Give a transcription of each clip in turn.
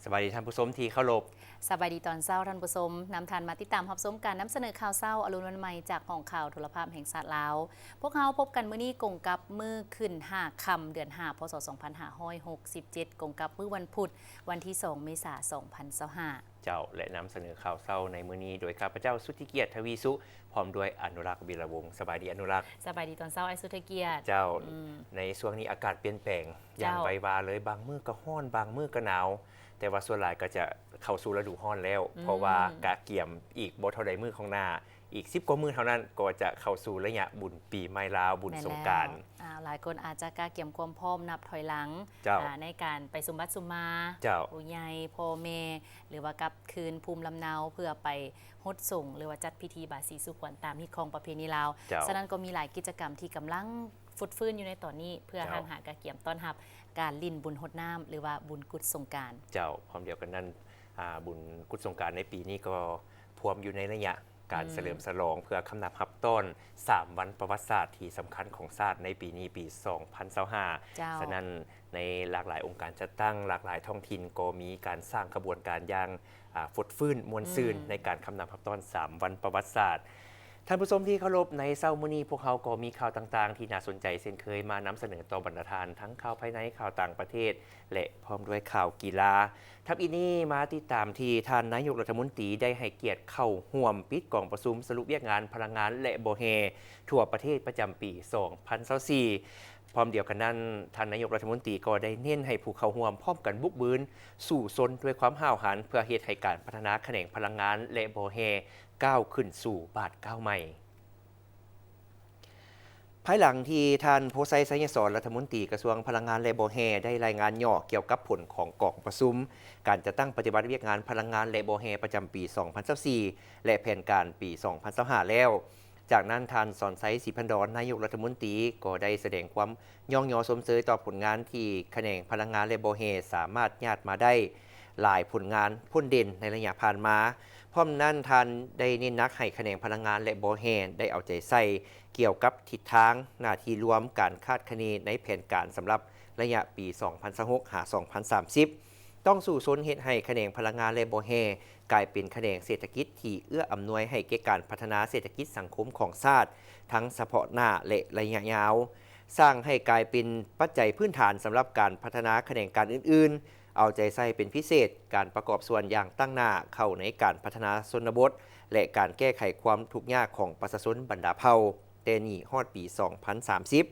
ສະບາຍດີທ່ານຜູ້ຊົມທີ່ເຄົາລົບ. ສະບາຍດີຕອນເຊົ້າທ່ານຜູ້ຊົມ, ນຳທ່ານມາຕິດຕາມຮັບຊົມການນຳສະເໜີຂ່າວເຊົ້າອະລຸນວັນໃໝ່ ຈາກຫ້ອງຂ່າວໂທລະພາບແຫ່ງຊາດລາວ. ພວກເຮົາພົບກັນມື້ນີ້ກົງກັບມື້ຂຶ້ນຫ້າຄ່ຳ ເດືອນຫ້າ ພ.ສ. ສອງພັນຫ້າຮ້ອຍຫົກສິບເຈັດ ກົງກັບມື້ວັນພຸດ ວັນທີສອງ ເມສາ ສອງພັນຊາວຫ້າ. ເຈົ້າ ແລະ ນຳສະເໜີຂ່າວເຊົ້າໃນມື້ນີ້ໂດຍຂ້າພະເຈົ້າ ສຸດທິກຽດ ທະວີສຸ ພ້ອມດ້ວຍອະນຸລັກ ວິລະວົງ. ສະບາຍດີອະນຸລັກ. ສະບາຍດີຕອນເຊົ້າອ້າຍສຸດທະກຽດ. ເຈົ້າ ອືມ ໃນຊ່ວງນີ້ອາກາດປ່ຽນແປງຢ່າງ ເຈົ້າ ໄວວາເລີຍ, ບາງມື້ກໍຮ້ອນ ບາງມື້ກໍໜາວ, ແຕ່ວ່າສ່ວນຫຼາຍກໍຈະເຂົ້າສູ່ລະດູຮ້ອນແລ້ວ ອືມ ເພາະວ່າກະກຽມອີກບໍ່ເທົ່າໃດມື້ຂ້າງໜ້າ, ອີກສິບກວ່າມື້ເທົ່ານັ້ນກໍຈະເຂົ້າສູ່ໄລຍະບຸນປີໃໝ່ລາວ, ບຸນສົງການ. ແມ່ນແລ້ວ. ອ່າ ຫຼາຍຄົນອາດຈະກະກຽມຄວາມພ້ອມນັບຖອຍຫຼັງ ເຈົ້າ ອາ ໃນການໄປສຸມບັດສຸມມາ ເຈົ້າ ຜູ້ໃຫຍ່ ພໍ່ແມ່ ຫຼືວ່າກັບຄືນພູມລຳເນົາ ເພື່ອໄປຫົດສົງ ຫຼືວ່າຈັດພິທີບາສີສູ່ຂວັນຕາມຮີດຄອງປະເພນີລາວ. ເຈົ້າ ສະນັ້ນກໍມີຫຼາຍກິດຈະກຳທີ່ກຳລັງຟົດຟື້ນຢູ່ໃນຕອນນີ້ ເພື່ອ ເຈົ້າ ຫ້າງຫາກະກຽມຕ້ອນຮັບການຫຼິ້ນບຸນຫົດນ້ຳ ຫຼືວ່າບຸນກຸດສົງການ. ເຈົ້າ ພ້ອມດຽວກັນນັ້ນ ອາ ບຸນກຸດສົງການໃນປີນີ້ກໍພວມຢູ່ໃນໄລຍະ ການ ອືມ ສະເຫຼີມສະຫຼອງເພື່ອຄຳນັບຮັບຕ້ອນສາມວັນປະຫວັດສາດທີ່ສຳຄັນຂອງຊາດໃນປີນີ້ ປີສອງພັນຊາວຫ້າ. ເຈົ້າ ສະນັ້ນໃນຫຼາກຫຼາຍອົງການຈັດຕັ້ງ, ຫຼາກຫຼາຍທ້ອງຖິ່ນກໍມີການສ້າງຂະບວນການຢ່າງ ອາ ຟົດຟື້ນມ່ວນຊື່ນ ອືມ ໃນການຄຳນັບຮັບຕ້ອນສາມວັນປະຫວັດສາດ. ທ່ານຜູ້ຊົມທີ່ເຄົາລົບ, ໃນເຊົ້າມື້ນີ້ພວກເຮົາກໍມີຂ່າວຕ່າງໆທີ່ໜ້າສົນໃຈເຊັ່ນເຄີຍມານຳສະເໜີຕໍ່ບັນດາທ່ານ, ທັງຂ່າວພາຍໃນ, ຂ່າວຕ່າງປະເທດ ແລະ ພ້ອມດ້ວຍຂ່າວກິລາ. ທັບອິດນີ້ມາຕິດຕາມທີ່ທ່ານນາຍົກລັດຖະມົນຕີໄດ້ໃຫ້ກຽດເຂົ້າຮ່ວມປິດກອງປະຊຸມສະຫຼຸບວຽກງານພະລັງງານ ແລະ ບໍ່ແຮ່ທົ່ວປະເທດປະຈຳປີສອງພັນຊາວສີ່. ພ້ອມດຽວກັນນັ້ນ, ທ່ານນາຍົກລັດຖະມົນຕີກໍໄດ້ເນັ້ນໃຫ້ຜູ້ເຂົ້າຮ່ວມພ້ອມກັນບຸກບືນສູ້ຊົນດ້ວຍຄວາມຫ້າວຫັນ ເພື່ອເຮັດໃຫ້ການພັດທະນາຂະແໜງພະລັງງານ ແລະ ບໍ່ແຮ່ກ້າວຂຶ້ນສູ່ບາດກ້າວໃໝ່. ພາຍຫຼັງທີ່ທ່ານ ໂພໄຊ ໄຊຍະສອນ ລັດຖະມົນຕີກະຊວງພະລັງງານ ແລະ ບໍ່ແຮ່ ໄດ້ລາຍງານຫຍໍ້ກ່ຽວກັບຜົນຂອງກອງປະຊຸມການຈັດຕັ້ງປະຕິບັດວຽກງານພະລັງງານ ແລະ ບໍ່ແຮ່ ປະຈຳປີສອງພັນຊາວສີ່ ແລະ ແຜນການປີສອງພັນຊາວຫ້າແລ້ວ. ຈາກນັ້ນ, ທ່ານ ສອນໄຊ ສີພັນດອນ ນາຍົກລັດຖະມົນຕີ ກໍໄດ້ສະແດງຄວາມຍ້ອງຍໍຊົມເຊີຍຕໍ່ຜົນງານທີ່ຂະແໜງພະລັງງານ ແລະ ບໍ່ແຮ່ ສາມາດຍາດມາໄດ້ຫຼາຍຜົນງານພົ້ນເດັ່ນໃນໄລຍະຜ່ານມາ. ພ້ອມນັ້ນ, ທ່ານໄດ້ເນັ້ນໜັກໃຫ້ຂະແໜງພະລັງງານ ແລະ ບໍ່ແຮ່ ໄດ້ເອົາໃຈໃສ່ກ່ຽວກັບທິດທາງ, ໜ້າທີ່ລວມ, ການຄາດຄະເນໃນແຜນການສຳລັບໄລຍະປີສອງພັນຊາວຫົກ ຫາ ສອງພັນສາມສິບ ຕ້ອງສູ້ຊົນເຮັດໃຫ້ຂະແໜງພະລັງງານ ແລະ ບໍ່ແຮ່ ກາຍເປັນຂະແໜງເສດຖະກິດທີ່ເອື້ອອຳນວຍໃຫ້ແກ່ການພັດທະນາເສດຖະກິດສັງຄົມຂອງຊາດ ທັງສະເພາະໜ້າ ແລະ ໄລຍະຍາວ, ສ້າງໃຫ້ກາຍເປັນປັດໄຈພື້ນຖານສຳລັບການພັດທະນາຂະແໜງການອື່ນໆ, ເອົາໃຈໃສ່ເປັນພິເສດການປະກອບສ່ວນຢ່າງຕັ້ງໜ້າເຂົ້າໃນການພັດທະນາຊົນນະບົດ ແລະ ການແກ້ໄຂຄວາມທຸກຍາກຂອງປະຊາຊົນບັນດາເຜົ່າ ແຕ່ນີ້ຮອດປີສອງພັນສາມສິບ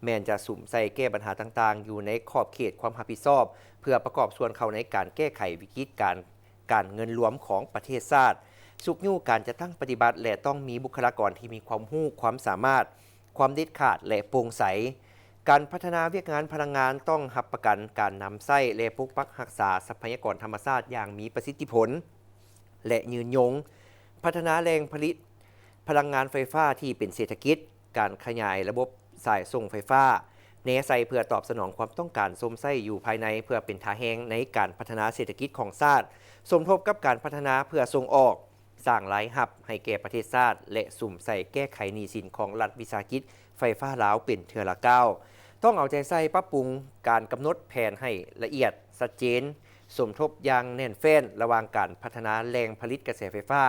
ແມ່ນຈະສຸມໃສ່ແກ້ບັນຫາຕ່າງໆ ຢູ່ໃນຂອບເຂດຄວາມຮັບຜິດຊອບ ເພື່ອປະກອບສ່ວນເຂົ້າໃນການແກ້ໄຂວິກິດການ ການເງິນລວມຂອງປະເທດຊາດ, ຊຸກຍູ້ການຈັດຕັ້ງປະຕິບັດ ແລະ ຕ້ອງມີບຸກຄະລາກອນທີ່ມີຄວາມຮູ້, ຄວາມສາມາດ, ຄວາມເດັດຂາດ ແລະ ໂປ່ງໃສ. ການພັດທະນາວຽກງານພະລັງງານຕ້ອງຮັບປະກັນການນຳໃຊ້ ແລະ ປົກປັກຮັກສາຊັບພະຍາກອນທຳມະຊາດຢ່າງມີປະສິດທິຜົນ ແລະ ຍືນຍົງ, ພັດທະນາແຫຼ່ງຜະລິດພະລັງງານໄຟຟ້າທີ່ເປັນເສດຖະກິດ, ການຂະຫຍາຍລະບົບສາຍສົ່ງໄຟຟ້າ ແນໃສ່ເພື່ອຕອບສະໜອງຄວາມຕ້ອງການຊົມໃຊ້ຢູ່ພາຍໃນ ເພື່ອເປັນທ່າແຮງໃນການພັດທະນາເສດຖະກິດຂອງຊາດ, ສົມທົບກັບການພັດທະນາເພື່ອສົ່ງອອກ, ສ້າງລາຍຮັບໃຫ້ແກ່ປະເທດຊາດ ແລະ ສຸມໃສ່ແກ້ໄຂໜີ້ສິນຂອງລັດວິສາຫະກິດໄຟຟ້າລາວເປັນເທື່ອລະກ້າວ. ຕ້ອງເອົາໃຈໃສ່ປັບປຸງການກຳນົດແຜນໃຫ້ລະອຽດ, ຊັດເຈນ, ສົມທົບຢ່າງແໜ້ນແຟ້ນລະຫວ່າງການພັດທະນາແຫຼ່ງຜະລິດກະແສໄຟຟ້າ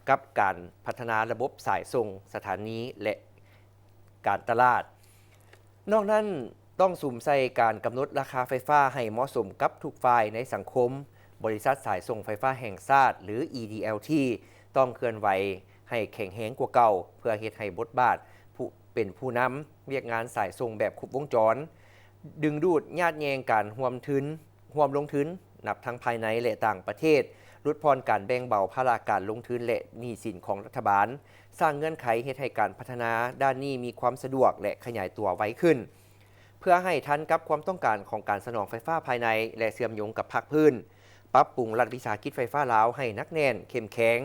ກັບການພັດທະນາລະບົບສາຍສົ່ງ, ສະຖານີ ແລະ ການຕະຫຼາດ. ນອກນັ້ນ, ຕ້ອງສຸມໃສ່ການກຳນົດລາຄາໄຟຟ້າໃຫ້ເໝາະສົມກັບທຸກຝ່າຍໃນສັງຄົມ. ບໍລິສັດສາຍສົ່ງໄຟຟ້າແຫ່ງຊາດ ຫຼື EDLT ຕ້ອງເຄື່ອນໄຫວໃຫ້ແຂງແຮງກວ່າເກົ່າ ເພື່ອເຮັດໃຫ້ບົດບາດຜູ້ ເປັນຜູ້ນຳວຽກງານສາຍສົ່ງແບບຄົບວົງຈອນ, ດຶງດູດຍາດແຍ່ງການຮ່ວມທຶນ ຮ່ວມລົງທຶນ ນັບທັງພາຍໃນ ແລະ ຕ່າງປະເທດ, ຫຼຸດຜ່ອນການແບ່ງເບົາພາລະການລົງທຶນ ແລະ ໜີ້ສິນຂອງລັດຖະບານ, ສ້າງເງື່ອນໄຂເຮັດໃຫ້ການພັດທະນາດ້ານນີ້ມີຄວາມສະດວກ ແລະ ຂະຫຍາຍຕົວໄວຂຶ້ນ. ເພື່ອໃຫ້ທັນກັບຄວາມຕ້ອງການຂອງການສະໜອງໄຟຟ້າພາຍໃນ ແລະ ເຊື່ອມໂຍງກັບພາກພື້ນ, ປັບປຸງລັດວິສາຫະກິດໄຟຟ້າລາວໃຫ້ໜັກແໜ້ນ, ເຂັ້ມແຂງ.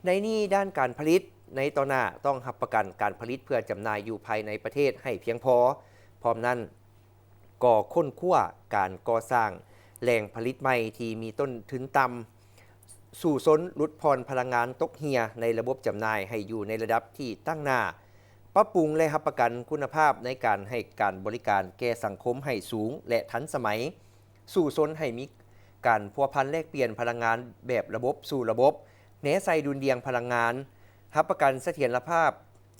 ໃນນີ້, ດ້ານການຜະລິດໃນຕໍ່ໜ້າຕ້ອງຮັບປະກັນການຜະລິດເພື່ອຈຳໜ່າຍຢູ່ພາຍໃນປະເທດໃຫ້ພຽງພໍ. ພ້ອມນັ້ນ, ກໍຄົ້ນຄວ້າການກໍ່ສ້າງແຫຼ່ງຜະລິດໃໝ່ທີ່ມີຕົ້ນທຶນຕ່ຳ, ສູ້ຊົນຫຼຸດຜ່ອນພະລັງງານຕົກເຮ່ຍໃນລະບົບຈຳໜ່າຍໃຫ້ຢູ່ໃນລະດັບທີ່ຕັ້ງໜ້າ, ປັບປຸງ ແລະ ຮັບປະກັນຄຸນນະພາບໃນການໃຫ້ການບໍລິການແກ່ສັງຄົມໃຫ້ສູງ ແລະ ທັນສະໄໝ, ສູ້ຊົນໃຫ້ມີ ການພົວພັນແລກປ່ຽນພະລັງງານແບບລະບົບສູ່ລະບົບ, ແນໃສ່ດຸ່ນດ່ຽງພະລັງງານ, ຮັບປະກັນສະຖຽນລະພາບ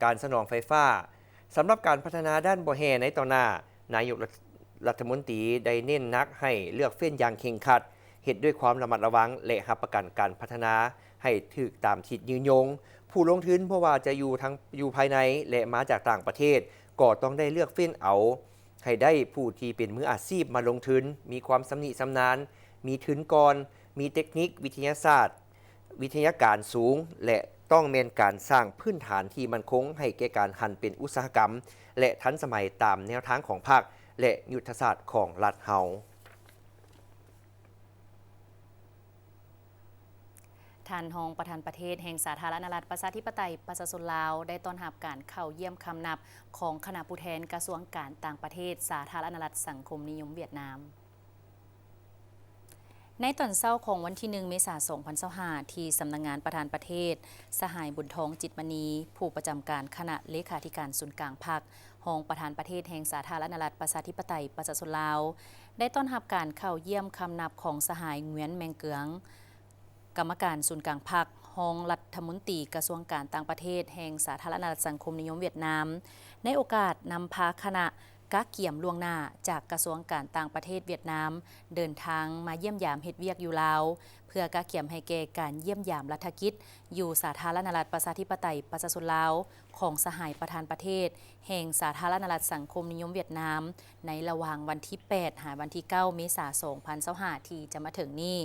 ການສະໜອງໄຟຟ້າ. ສຳລັບການພັດທະນາດ້ານບໍ່ແຮ່ໃນຕໍ່ໜ້າ, ນາຍົກລັດຖະມົນຕີໄດ້ເນັ້ນໜັກໃຫ້ເລືອກເຟ້ນຢ່າງເຄັ່ງຄັດ, ເຮັດດ້ວຍຄວາມລະມັດລະວັງ ແລະ ຮັບປະກັນການພັດທະນາໃຫ້ຖືກຕາມທິດຍືນຍົງ. ຜູ້ລົງທຶນບໍ່ວ່າຈະຢູ່ທາງ ຢູ່ພາຍໃນ ແລະ ມາຈາກຕ່າງປະເທດ ກໍຕ້ອງໄດ້ເລືອກເຟ້ນເອົາໃຫ້ໄດ້ຜູ້ທີ່ເປັນມືອາຊີບມາລົງທຶນ, ມີຄວາມຊຳນິຊຳນານ, ມີທຶນກ່ອນ, ມີເຕັກນິກ, ວິທະຍາສາດ, ວິທະຍາການສູງ ແລະ ຕ້ອງແມ່ນການສ້າງພື້ນຖານທີ່ໝັ້ນຄົງໃຫ້ແກ່ການຫັນເປັນອຸດສາຫະກຳ ແລະ ທັນສະໄໝຕາມແນວທາງຂອງພັກ ແລະ ຍຸດທະສາດຂອງລັດເຮົາ. ທ່ານຮອງປະທານປະເທດແຫ່ງສາທາລະນະລັດປະຊາທິປະໄຕປະຊາຊົນລາວ ໄດ້ຕ້ອນຮັບການເຂົ້າຢ້ຽມຄຳນັບຂອງຄະນະຜູ້ແທນກະຊວງການຕ່າງປະເທດສາທາລະນະລັດສັງຄົມນິຍົມຫວຽດນາມ. ໃນຕອນເຊົ້າຂອງວັນທີໜຶ່ງ ເມສາ ສອງພັນຊາວຫ້າ ທີ່ສຳນັກງານປະທານປະເທດ, ສະຫາຍ ບຸນທອງ ຈິດມະນີ, ຜູ້ປະຈຳການຄະນະເລຂາທິການສູນກາງພັກ, ຮອງປະທານປະເທດແຫ່ງສາທາລະນະລັດປະຊາທິປະໄຕປະຊາຊົນລາວ ໄດ້ຕ້ອນຮັບການເຂົ້າຢ້ຽມຄຳນັບຂອງສະຫາຍ ງວຽນ ແມງເກືອງ, ກຳມະການສູນກາງພັກ, ຮອງລັດຖະມົນຕີກະຊວງການຕ່າງປະເທດແຫ່ງສາທາລະນະລັດສັງຄົມນິຍົມຫວຽດນາມ, ໃນໂອກາດນຳພາຄະນະກະກຽມລ່ວງໜ້າຈາກກະຊວງການຕ່າງປະເທດຫວຽດນາມ ເດີນທາງມາຢ້ຽມຢາມເຮັດວຽກຢູ່ລາວ, ເພື່ອກະກຽມໃຫ້ແກ່ການຢ້ຽມຢາມລັດຖະກິດຢູ່ສາທາລະນະລັດປະຊາທິປະໄຕປະຊາຊົນລາວ ຂອງສະຫາຍປະທານປະເທດແຫ່ງສາທາລະນະລັດສັງຄົມນິຍົມຫວຽດນາມ ໃນລະຫວ່າງວັນທີແປດ ຫາວັນທີເກົ້າ ເມສາ ສອງພັນຊາວຫ້າ ທີ່ຈະມາເຖິງນີ້.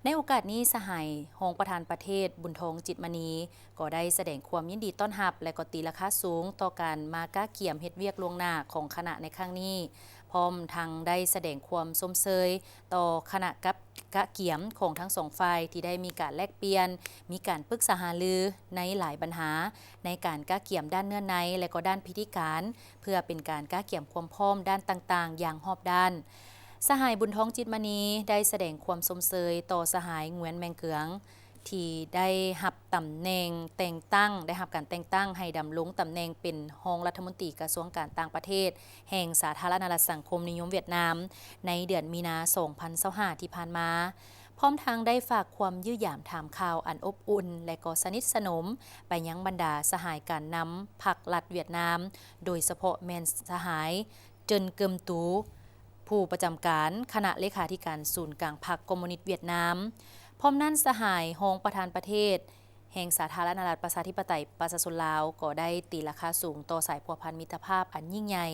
ໃນໂອກາດນີ້, ສະຫາຍຮອງປະທານປະເທດ ບຸນທອງ ຈິດມະນີ ກໍໄດ້ສະແດງຄວາມຍິນດີຕ້ອນຮັບ ແລະ ກໍຕີລາຄາສູງຕໍ່ການມາກະກຽມເຮັດວຽກລ່ວງໜ້າຂອງຄະນະໃນຄັ້ງນີ້, ພ້ອມທັງໄດ້ສະແດງຄວາມຊົມເຊີຍຕໍ່ຄະນະກັບ ກະກຽມຂອງທັງສອງຝ່າຍ ທີ່ໄດ້ມີການແລກປ່ຽນ, ມີການປຶກສາຫາລືໃນຫຼາຍບັນຫາ ໃນການກະກຽມດ້ານເນື້ອໃນ ແລະ ກໍດ້ານພິທີການ ເພື່ອເປັນການກະກຽມຄວາມພ້ອມດ້ານຕ່າງໆຢ່າງຮອບດ້ານ. ສະຫາຍ ບຸນທອງ ຈິດມະນີ ໄດ້ສະແດງຄວາມຊົມເຊີຍຕໍ່ສະຫາຍ ງວຽນ ແມງເກືອງ ທີ່ໄດ້ຮັບຕຳແໜ່ງແຕ່ງຕັ້ງ, ໄດ້ຮັບການແຕ່ງຕັ້ງໃຫ້ດຳລົງຕຳແໜ່ງເປັນຮອງລັດຖະມົນຕີກະຊວງການຕ່າງປະເທດແຫ່ງສາທາລະນະລັດສັງຄົມນິຍົມຫວຽດນາມ ໃນເດືອນມີນາ ສອງພັນຊາວຫ້າ ທີ່ຜ່ານມາ, ພ້ອມທັງໄດ້ຝາກຄວາມຢ້ຽມຢາມຖາມຂ່າວອັນອົບອຸ່ນ ແລະ ກໍສະໜິດສະໜົມໄປຍັງບັນດາສະຫາຍການນຳພັກລັດຫວຽດນາມ, ໂດຍສະເພາະແມ່ນສະຫາຍ ເຈີນ ເກີມຕູ ຜູ້ປະຈຳການຄະນະເລຂາທິການສູນກາງພັກຄອມມູນິດຫວຽດນາມ. ພ້ອມນັ້ນ, ສະຫາຍຮອງປະທານປະເທດແຫ່ງສາທາລະນະລັດປະຊາທິປະໄຕປະຊາຊົນລາວ ກໍໄດ້ຕີລາຄາສູງຕໍ່ສາຍພົວພັນມິດຕະພາບອັນຍິ່ງໃຫຍ່,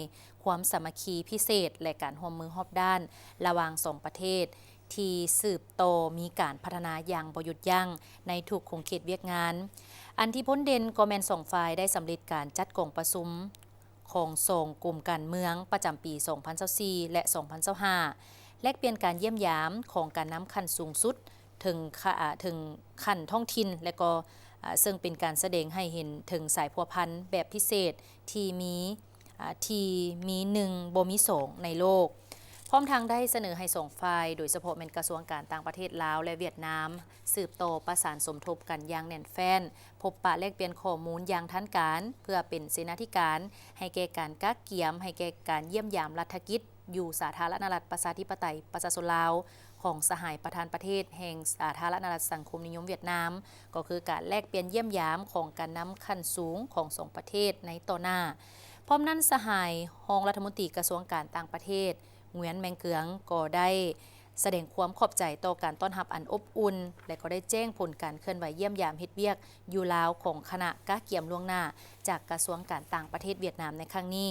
ຄວາມສາມັກຄີພິເສດ ແລະ ການຮ່ວມມືຮອບດ້ານລະຫວ່າງສອງປະເທດ ທີ່ສືບຕໍ່ມີການພັດທະນາຢ່າງບໍ່ຢຸດຢັ້ງໃນທຸກຂົງເຂດວຽກງານ. ອັນທີ່ພົ້ນເດັ່ນກໍແມ່ນສອງຝ່າຍໄດ້ສຳເລັດການຈັດກອງປະຊຸມ ຂອງສອງກົມການເມືອງປະຈຳປີສອງພັນຊາວສີ່ ແລະ ສອງພັນຊາວຫ້າ ແລກປ່ຽນການຢ້ຽມຢາມຂອງການນຳຂັ້ນສູງສຸດເຖິງຂະ ເຖິງຂັ້ນທ້ອງຖິ່ນ ແລະ ກໍ ເຊິ່ງເປັນການສະແດງໃຫ້ເຫັນເຖິງສາຍພົວພັນແບບພິເສດທີ່ມີ ທີ່ມີໜຶ່ງບໍ່ມີສອງໃນໂລກ. ພ້ອມທັງໄດ້ສະເໜີໃຫ້ສອງຝ່າຍ, ໂດຍສະເພາະແມ່ນກະຊວງການຕ່າງປະເທດລາວ ແລະ ຫວຽດນາມ ສືບຕໍ່ປະສານສົມທົບກັນຢ່າງແໜ້ນແຟ້ນ, ພົບປະແລກປ່ຽນຂໍ້ມູນຢ່າງທາງການ ເພື່ອເປັນເສນາທິການໃຫ້ແກ່ການກະກຽມ, ໃຫ້ແກ່ການຢ້ຽມຢາມລັດຖະກິດຢູ່ສາທາລະນະລັດປະຊາທິປະໄຕປະຊາຊົນລາວ ຂອງສະຫາຍປະທານປະເທດແຫ່ງສາທາລະນະລັດສັງຄົມນິຍົມຫວຽດນາມ, ກໍຄືການແລກປ່ຽນຢ້ຽມຢາມຂອງການນຳຂັ້ນສູງຂອງສອງປະເທດໃນຕໍ່ໜ້າ. ພ້ອມນັ້ນ, ສະຫາຍຮອງລັດຖະມົນຕີກະຊວງການຕ່າງປະເທດ ງວຽນ ແມງເກືອງ ກໍໄດ້ ສະແດງຄວາມຂອບໃຈຕໍ່ການຕ້ອນຮັບອັນອົບອຸ່ນ ແລະ ກໍໄດ້ແຈ້ງຜົນການເຄື່ອນໄຫວຢ້ຽມຢາມເຮັດວຽກຢູ່ລາວຂອງຄະນະກະກຽມລ່ວງໜ້າຈາກກະຊວງການຕ່າງປະເທດຫວຽດນາມໃນຄັ້ງນີ້,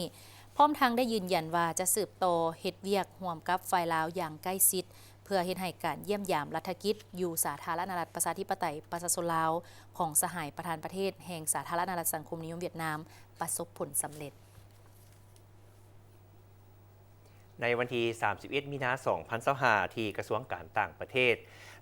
ພ້ອມທັງໄດ້ຢືນຢັນວ່າຈະສືບຕໍ່ເຮັດວຽກຮ່ວມກັບຝ່າຍລາວຢ່າງໃກ້ຊິດ ເພື່ອເຮັດໃຫ້ການຢ້ຽມຢາມລັດຖະກິດຢູ່ສາທາລະນະລັດປະຊາທິປະໄຕປະຊາຊົນລາວຂອງສະຫາຍປະທານປະເທດແຫ່ງສາທາລະນະລັດສັງຄົມນິຍົມຫວຽດນາມປະສົບຜົນສຳເລັດ. ໃນວັນທີສາມສິບເອັດ ມີນາ ສອງພັນຊາວຫ້າ ທີ່ກະຊວງການຕ່າງປະເທດ,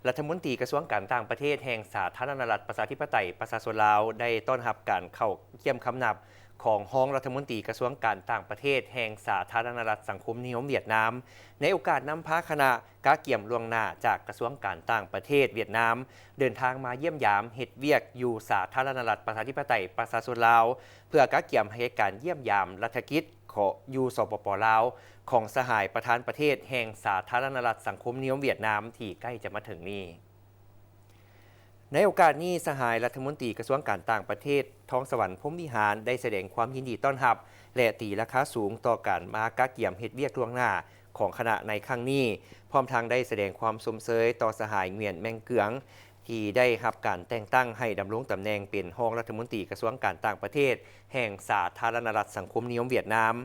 ລັດຖະມົນຕີກະຊວງການຕ່າງປະເທດແຫ່ງສາທາລະນະລັດປະຊາທິປະໄຕປະຊາຊົນລາວ ໄດ້ຕ້ອນຮັບການເຂົ້າຢ້ຽມຄຳນັບຂອງຮອງລັດຖະມົນຕີກະຊວງການຕ່າງປະເທດແຫ່ງສາທາລະນະລັດສັງຄົມນິຍົມຫວຽດນາມ ໃນໂອກາດນຳພາຄະນະກະກຽມລ່ວງໜ້າຈາກກະຊວງການຕ່າງປະເທດຫວຽດນາມ ເດີນທາງມາຢ້ຽມຢາມເຮັດວຽກຢູ່ສາທາລະນະລັດປະຊາທິປະໄຕປະຊາຊົນລາວ ເພື່ອກະກຽມໃຫ້ການຢ້ຽມຢາມລັດຖະກິດ ເຄາະຢູ່ ສປປ ລາວ ຂອງສະຫາຍປະທານປະເທດແຫ່ງສາທາລະນະລັດສັງຄົມນິຍົມຫວຽດນາມ ທີ່ໃກ້ຈະມາເຖິງນີ້. ໃນໂອກາດນີ້, ສະຫາຍລັດຖະມົນຕີກະຊວງການຕ່າງປະເທດ ທອງສະຫວັນ ພົມວິຫານ ໄດ້ສະແດງຄວາມຍິນດີຕ້ອນຮັບ ແລະ ຕີລາຄາສູງຕໍ່ການມາກະກຽມເຮັດວຽກລ່ວງໜ້າຂອງຄະນະໃນຄັ້ງນີ້, ພ້ອມທັງໄດ້ສະແດງຄວາມຊົມເຊີຍຕໍ່ສະຫາຍ ຫງວຽນ ແມັງເກືອງ ທີ່ໄດ້ຮັບການແຕ່ງຕັ້ງໃຫ້ດຳລົງຕຳແໜ່ງເປັນຮອງລັດຖະມົນຕີກະຊວງການຕ່າງປະເທດແຫ່ງສາທາລະນະລັດສັງຄົມນິຍົມຫວຽດນາມ.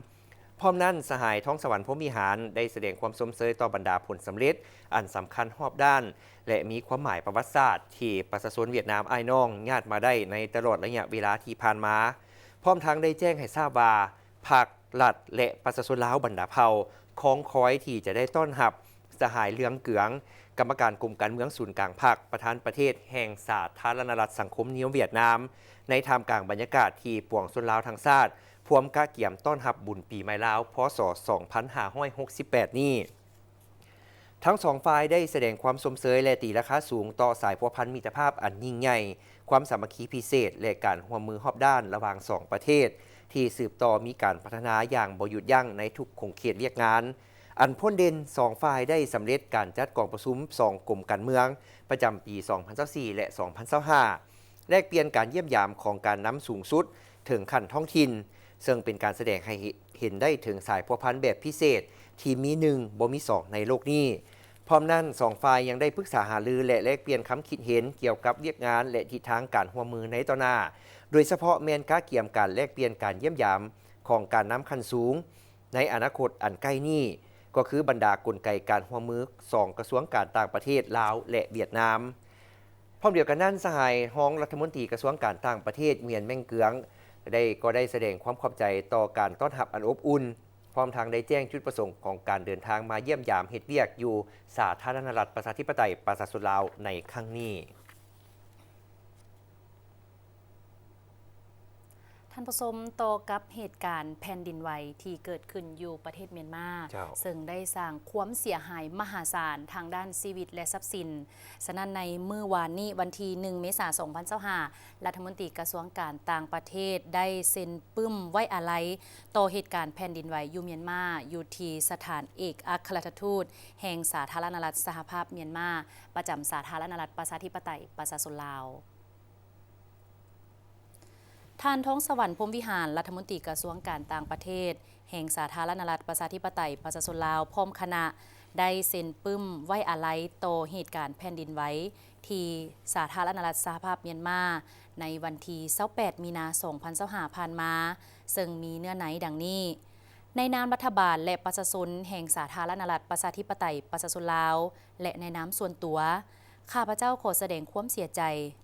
ພ້ອມນັ້ນ, ສະຫາຍ ທອງສະຫວັນ ພົມວິຫານ ໄດ້ສະແດງຄວາມຊົມເຊີຍຕໍ່ບັນດາຜົນສຳເລັດອັນສຳຄັນຮອບດ້ານ ແລະ ມີຄວາມໝາຍປະຫວັດສາດ ທີ່ປະຊາຊົນຫວຽດນາມອ້າຍນ້ອງຍາດມາໄດ້ໃນຕະຫຼອດໄລຍະເວລາທີ່ຜ່ານມາ, ພ້ອມທັງໄດ້ແຈ້ງໃຫ້ຊາບວ່າ ພັກ, ລັດ ແລະ ປະຊາຊົນລາວບັນດາເຜົ່າ ຄອງຄອຍທີ່ຈະໄດ້ຕ້ອນຮັບສະຫາຍ ເຫຼືອງເກືອງ ກຳມະການກົມການເມືອງສູນກາງພັກ, ປະທານປະເທດແຫ່ງສາທາລະນະລັດສັງຄົມນິຍົມຫວຽດນາມ ໃນທ່າມກາງບັນຍາກາດທີ່ປວງຊົນລາວທັງຊາດ ພວມກະກຽມຕ້ອນຮັບບຸນປີໃໝ່ລາວ ພ.ສ. ສອງພັນຫ້າຮ້ອຍຫົກສິບແປດນີ້. ທັງສອງຝ່າຍໄດ້ສະແດງຄວາມຊົມເຊີຍ ແລະ ຕີລາຄາສູງຕໍ່ສາຍພົວພັນມິດຕະພາບອັນຍິ່ງໃຫຍ່, ຄວາມສາມັກຄີພິເສດ ແລະ ການຮ່ວມມືຮອບດ້ານລະຫວ່າງສອງປະເທດ ທີ່ສືບຕໍ່ມີການພັດທະນາຢ່າງບໍ່ຢຸດຢັ້ງໃນທຸກຂົງເຂດວຽກງານ. ອັນພົ້ນເດັ່ນ, ສອງຝ່າຍໄດ້ສຳເລັດການຈັດກອງປະຊຸມສອງກົມການເມືອງປະຈຳປີສອງພັນຊາວສີ່ ແລະ ສອງພັນຊາວຫ້າ ແລກປ່ຽນການຢ້ຽມຢາມຂອງການນຳສູງສຸດເຖິງຂັ້ນທ້ອງຖິ່ນ, ເຊິ່ງເປັນການສະແດງໃຫ້ເຫັນໄດ້ເຖິງສາຍພົວພັນແບບພິເສດທີ່ມີໜຶ່ງບໍ່ມີສອງໃນໂລກນີ້. ພ້ອມນັ້ນ, ສອງຝ່າຍຍັງໄດ້ປຶກສາຫາລື ແລະ ແລກປ່ຽນຄຳຄິດເຫັນກ່ຽວກັບວຽກງານ ແລະ ທິດທາງການຮ່ວມມືໃນຕໍ່ໜ້າ, ໂດຍສະເພາະແມ່ນກະກຽມການແລກປ່ຽນການຢ້ຽມຢາມຂອງການນຳຂັ້ນສູງ ໃນອະນາຄົດອັນໃກ້ນີ້ ກໍຄືບັນດາກົນໄກການຮ່ວມມືສອງກະຊວງການຕ່າງປະເທດລາວ ແລະ ຫວຽດນາມ. ພ້ອມດຽວກັນນັ້ນ, ສະຫາຍຮອງລັດຖະມົນຕີກະຊວງການຕ່າງປະເທດ ຫງວຽນ ແມັງເກືອງ ໄດ້ ກໍໄດ້ສະແດງຄວາມຂອບໃຈຕໍ່ການຕ້ອນຮັບອັນອົບອຸ່ນ, ພ້ອມທັງໄດ້ແຈ້ງຈຸດປະສົງຂອງການເດີນທາງມາຢ້ຽມຢາມເຮັດວຽກຢູ່ສາທາລະນະລັດປະຊາທິປະໄຕປະຊາຊົນລາວໃນຄັ້ງນີ້. ທ່ານຜູ້ຊົມ, ຕໍ່ກັບເຫດການແຜ່ນດິນໄຫວທີ່ເກີດຂຶ້ນຢູ່ປະເທດມຽນມາ, ເຈົ້າ ເຊິ່ງໄດ້ສ້າງຄວາມເສຍຫາຍມະຫາສານທາງດ້ານຊີວິດ ແລະ ຊັບສິນ. ສະນັ້ນ, ໃນມື້ວານນີ້, ວັນທີໜຶ່ງ ເມສາ ສອງພັນຊາວຫ້າ, ລັດຖະມົນຕີກະຊວງການຕ່າງປະເທດໄດ້ເຊັນປຶ້ມໄວ້ອາໄລຕໍ່ເຫດການແຜ່ນດິນໄຫວຢູ່ມຽນມາ, ຢູ່ທີ່ສະຖານເອກອັກຄະລັດຖະທູດແຫ່ງສາທາລະນະລັດສະຫະພາບມຽນມາ ປະຈຳສາທາລະນະລັດປະຊາທິປະໄຕປະຊາຊົນລາວ. ທ່ານ ທອງສະຫວັນ ພົມວິຫານ ລັດຖະມົນຕີກະຊວງການຕ່າງປະເທດແຫ່ງສາທາລະນະລັດປະຊາທິປະໄຕປະຊາຊົນລາວ ພ້ອມຄະນະ ໄດ້ເຊັນປຶ້ມໄວ້ອາໄລຕໍ່ເຫດການແຜ່ນດິນໄຫວທີ່ສາທາລະນະລັດສະຫະພາບມຽນມາ ໃນວັນທີຊາວແປດ ມີນາ ສອງພັນຊາວຫ້າ ຜ່ານມາ, ເຊິ່ງມີເນື້ອໃນດັ່ງນີ້. ໃນນາມລັດຖະບານ ແລະ ປະຊາຊົນແຫ່ງສາທາລະນະລັດປະຊາທິປະໄຕປະຊາຊົນລາວ ແລະ ໃນນາມສ່ວນຕົວ, ຂ້າພະເຈົ້າຂໍສະແດງຄວາມເສຍໃຈ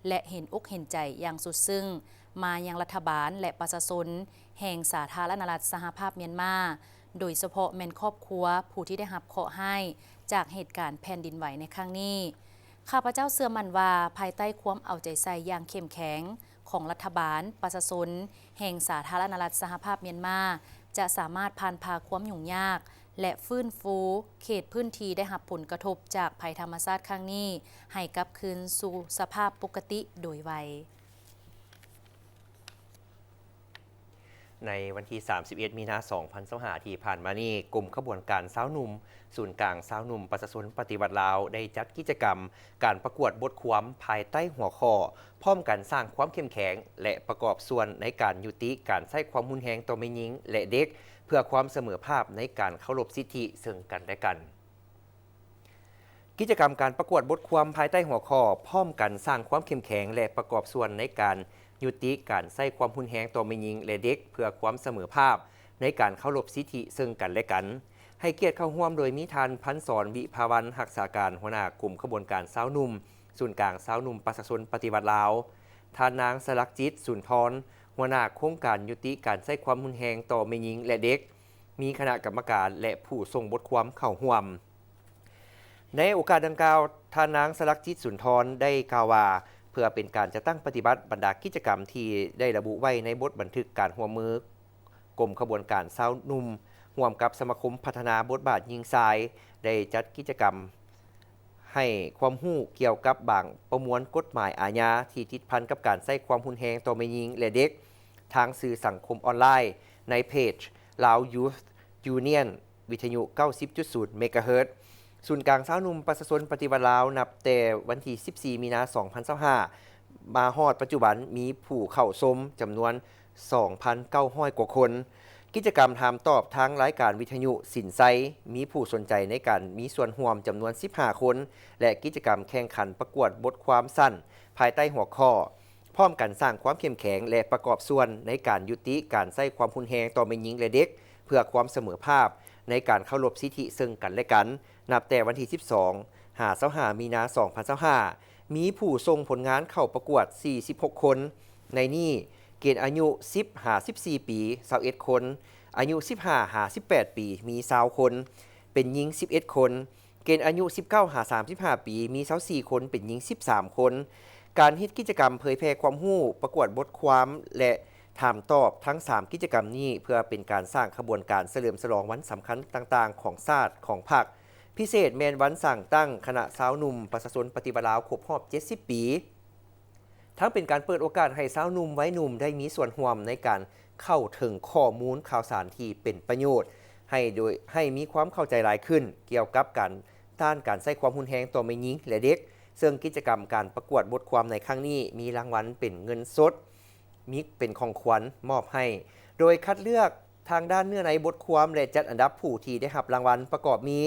ແລະ ເຫັນອົກເຫັນໃຈຢ່າງສຸດຊຶ້ງມາຍັງລັດຖະບານ ແລະ ປະຊາຊົນແຫ່ງສາທາລະນະລັດສະຫະພາບມຽນມາ, ໂດຍສະເພາະແມ່ນຄອບຄົວຜູ້ທີ່ໄດ້ຮັບເຄາະຮ້າຍຈາກເຫດການແຜ່ນດິນໄຫວໃນຄັ້ງນີ້. ຂ້າພະເຈົ້າເຊື່ອໝັ້ນວ່າ ພາຍໃຕ້ຄວາມເອົາໃຈໃສ່ຢ່າງເຂັ້ມແຂງຂອງລັດຖະບານ, ປະຊາຊົນແຫ່ງສາທາລະນະລັດສະຫະພາບມຽນມາ ຈະສາມາດຜ່ານຜ່າຄວາມຫຍຸ້ງຍາກ ແລະ ຟື້ນຟູເຂດພື້ນທີ່ໄດ້ຮັບຜົນກະທົບຈາກໄພທຳມະຊາດຄັ້ງນີ້ ໃຫ້ກັບຄືນສູ່ສະພາບປົກກະຕິໂດຍໄວ. ໃນວັນທີສາມສິບເອັດ ມີນາ ສອງພັນຊາວຫ້າ ທີ່ຜ່ານມານີ້, ກົມຂະບວນການຊາວໜຸ່ມ ສູນກາງຊາວໜຸ່ມປະຊາຊົນປະຕິວັດລາວ ໄດ້ຈັດກິດຈະກຳການປະກວດບົດຄວາມພາຍໃຕ້ຫົວຂໍ້ ພ້ອມກັນສ້າງຄວາມເຂັ້ມແຂງ ແລະ ປະກອບສ່ວນໃນການຍຸຕິການໃຊ້ຄວາມຮຸນແຮງຕໍ່ແມ່ຍິງ ແລະ ເດັກ ເພື່ອຄວາມສະເໝີພາບໃນການເຄົາລົບສິດທິເຊິ່ງກັນ ແລະ ກັນ. ກິດຈະກຳການປະກວດບົດຄວາມພາຍໃຕ້ຫົວຂໍ້ ພ້ອມກັນສ້າງຄວາມເຂັ້ມແຂງ ແລະ ປະກອບສ່ວນໃນການຍຸຕິການໃຊ້ຄວາມຮຸນແຮງຕໍ່ແມ່ຍິງ ແລະ ເດັກ ເພື່ອຄວາມສະເໝີພາບໃນການເຄົາລົບສິດທິເຊິ່ງກັນ ແລະ ກັນ. ໃຫ້ກຽດເຂົ້າຮ່ວມໂດຍມີທ່ານ ພັນສອນ ວິພາວັນ ຮັກສາການຫົວໜ້າກົມຂະບວນການຊາວໜຸ່ມ ສູນກາງຊາວໜຸ່ມປະຊາຊົນປະຕິວັດລາວ, ທ່ານນາງ ສະຫຼັກຈິດ ສຸນທອນ ຫົວໜ້າໂຄງການຍຸຕິການໃຊ້ຄວາມຮຸນແຮງຕໍ່ແມ່ຍິງ ແລະ ເດັກ, ມີຄະນະກຳມະການ ແລະ ຜູ້ສົ່ງບົດຄວາມເຂົ້າຮ່ວມ. ໃນໂອກາດດັ່ງກ່າວ, ທ່ານນາງ ສະຫຼັກຈິດ ສຸນທອນ ໄດ້ກ່າວວ່າ ເພື່ອເປັນການຈັດຕັ້ງປະຕິບັດບັນດາກິດຈະກຳທີ່ໄດ້ລະບຸໄວ້ໃນບົດບັນທຶກການຮ່ວມມື ກົມຂະບວນການຊາວໜຸ່ມ ຮ່ວມກັບສະມາຄົມພັດທະນາບົດບາດຍິງຊາຍ ໄດ້ຈັດກິດຈະກຳໃຫ້ຄວາມຮູ້ກ່ຽວກັບບາງປະມວນກົດໝາຍອາຍາທີ່ຕິດພັນກັບການໃຊ້ຄວາມຮຸນແຮງຕໍ່ແມ່ຍິງ ແລະ ເດັກ ທາງສື່ສັງຄົມອອນລາຍ ໃນເພຈ Lao Youth Union ວິທະຍຸ ເກົ້າສິບຈຸດສູນ ເມກາເຮີດ. ສູນກາງຊາວໜຸ່ມປະຊາຊົນປະຕິວັດລາວ ນັບແຕ່ວັນທີ ສິບສີ່ ມີນາ ສອງພັນຊາວຫ້າ ມາຮອດປັດຈຸບັນ ມີຜູ້ເຂົ້າຊົມຈຳນວນ ສອງພັນເກົ້າຮ້ອຍ ກວ່າຄົນ. ກິດຈະກຳຖາມຕອບທາງລາຍການວິທະຍຸສິນໄຊ ມີຜູ້ສົນໃຈໃນການມີສ່ວນຮ່ວມຈຳນວນ ສິບຫ້າ ຄົນ ແລະ ກິດຈະກຳແຂ່ງຂັນປະກວດບົດຄວາມສັ້ນ ພາຍໃຕ້ຫົວຂໍ້ ພ້ອມກັນສ້າງຄວາມເຂັ້ມແຂງ ແລະ ປະກອບສ່ວນໃນການຍຸຕິການໃຊ້ຄວາມຮຸນແຮງຕໍ່ແມ່ຍິງ ແລະ ເດັກ ເພື່ອຄວາມສະເໝີພາບໃນການເຄົາລົບສິດທິເຊິ່ງກັນ ແລະ ກັນ. ນັບແຕ່ວັນທີ ສິບສອງ ຫາ ຊາວຫ້າ ມີນາ ສອງພັນຊາວຫ້າ ມີຜູ້ສົ່ງຜົນງານເຂົ້າປະກວດ ສີ່ສິບຫົກ ຄົນ. ໃນນີ້ ເກນອາຍຸ ສິບ ຫາ ສິບສີ່ ປີ ຊາວເອັດ ຄົນ, ອາຍຸ ສິບຫ້າ ຫາ ສິບແປດ ປີ ມີ ຊາວ ຄົນ, ເປັນຍິງ ສິບເອັດ ຄົນ, ເກນອາຍຸ ສິບເກົ້າ ຫາ ສາມສິບຫ້າ ປີ ມີ ຊາວສີ່ ຄົນ, ເປັນຍິງ ສິບສາມ ຄົນ. ການເຮັດກິດຈະກຳເຜີຍແຜ່ຄວາມຮູ້, ປະກວດບົດຄວາມ ແລະ ຖາມຕອບ ທັງສາມກິດຈະກຳນີ້ ເພື່ອເປັນການສ້າງຂະບວນການສະເຫຼີມສະຫຼອງວັນສຳຄັນຕ່າງໆຂອງຊາດ, ຂອງພັກ, ພິເສດແມ່ນວັນສ້າງຕັ້ງຄະນະຊາວໜຸ່ມປະຊາຊົນປະຕິວັດລາວຄົບຮອບ ເຈັດສິບ ປີ. ທັງເປັນການເປີດໂອກາດໃຫ້ຊາວໜຸ່ມໄວໜຸ່ມໄດ້ມີສ່ວນຮ່ວມໃນການເຂົ້າເຖິງຂໍ້ມູນຂ່າວສານທີ່ເປັນປະໂຫຍດ ໃຫ້ໂດຍ ໃຫ້ມີຄວາມເຂົ້າໃຈຫຼາຍຂຶ້ນກ່ຽວກັບການຕ້ານການໃຊ້ຄວາມຮຸນແຮງຕໍ່ແມ່ຍິງ ແລະ ເດັກ. ເຊິ່ງກິດຈະກຳການປະກວດບົດຄວາມໃນຄັ້ງນີ້ ມີລາງວັນເປັນເງິນສົດ ມີເປັນຂອງຂວັນມອບໃຫ້ ໂດຍຄັດເລືອກ ທາງດ້ານເນື້ອໃນບົດຄວາມ ແລະ ຈັດອັນດັບຜູ້ທີ່ໄດ້ຮັບລາງວັນ ປະກອບມີ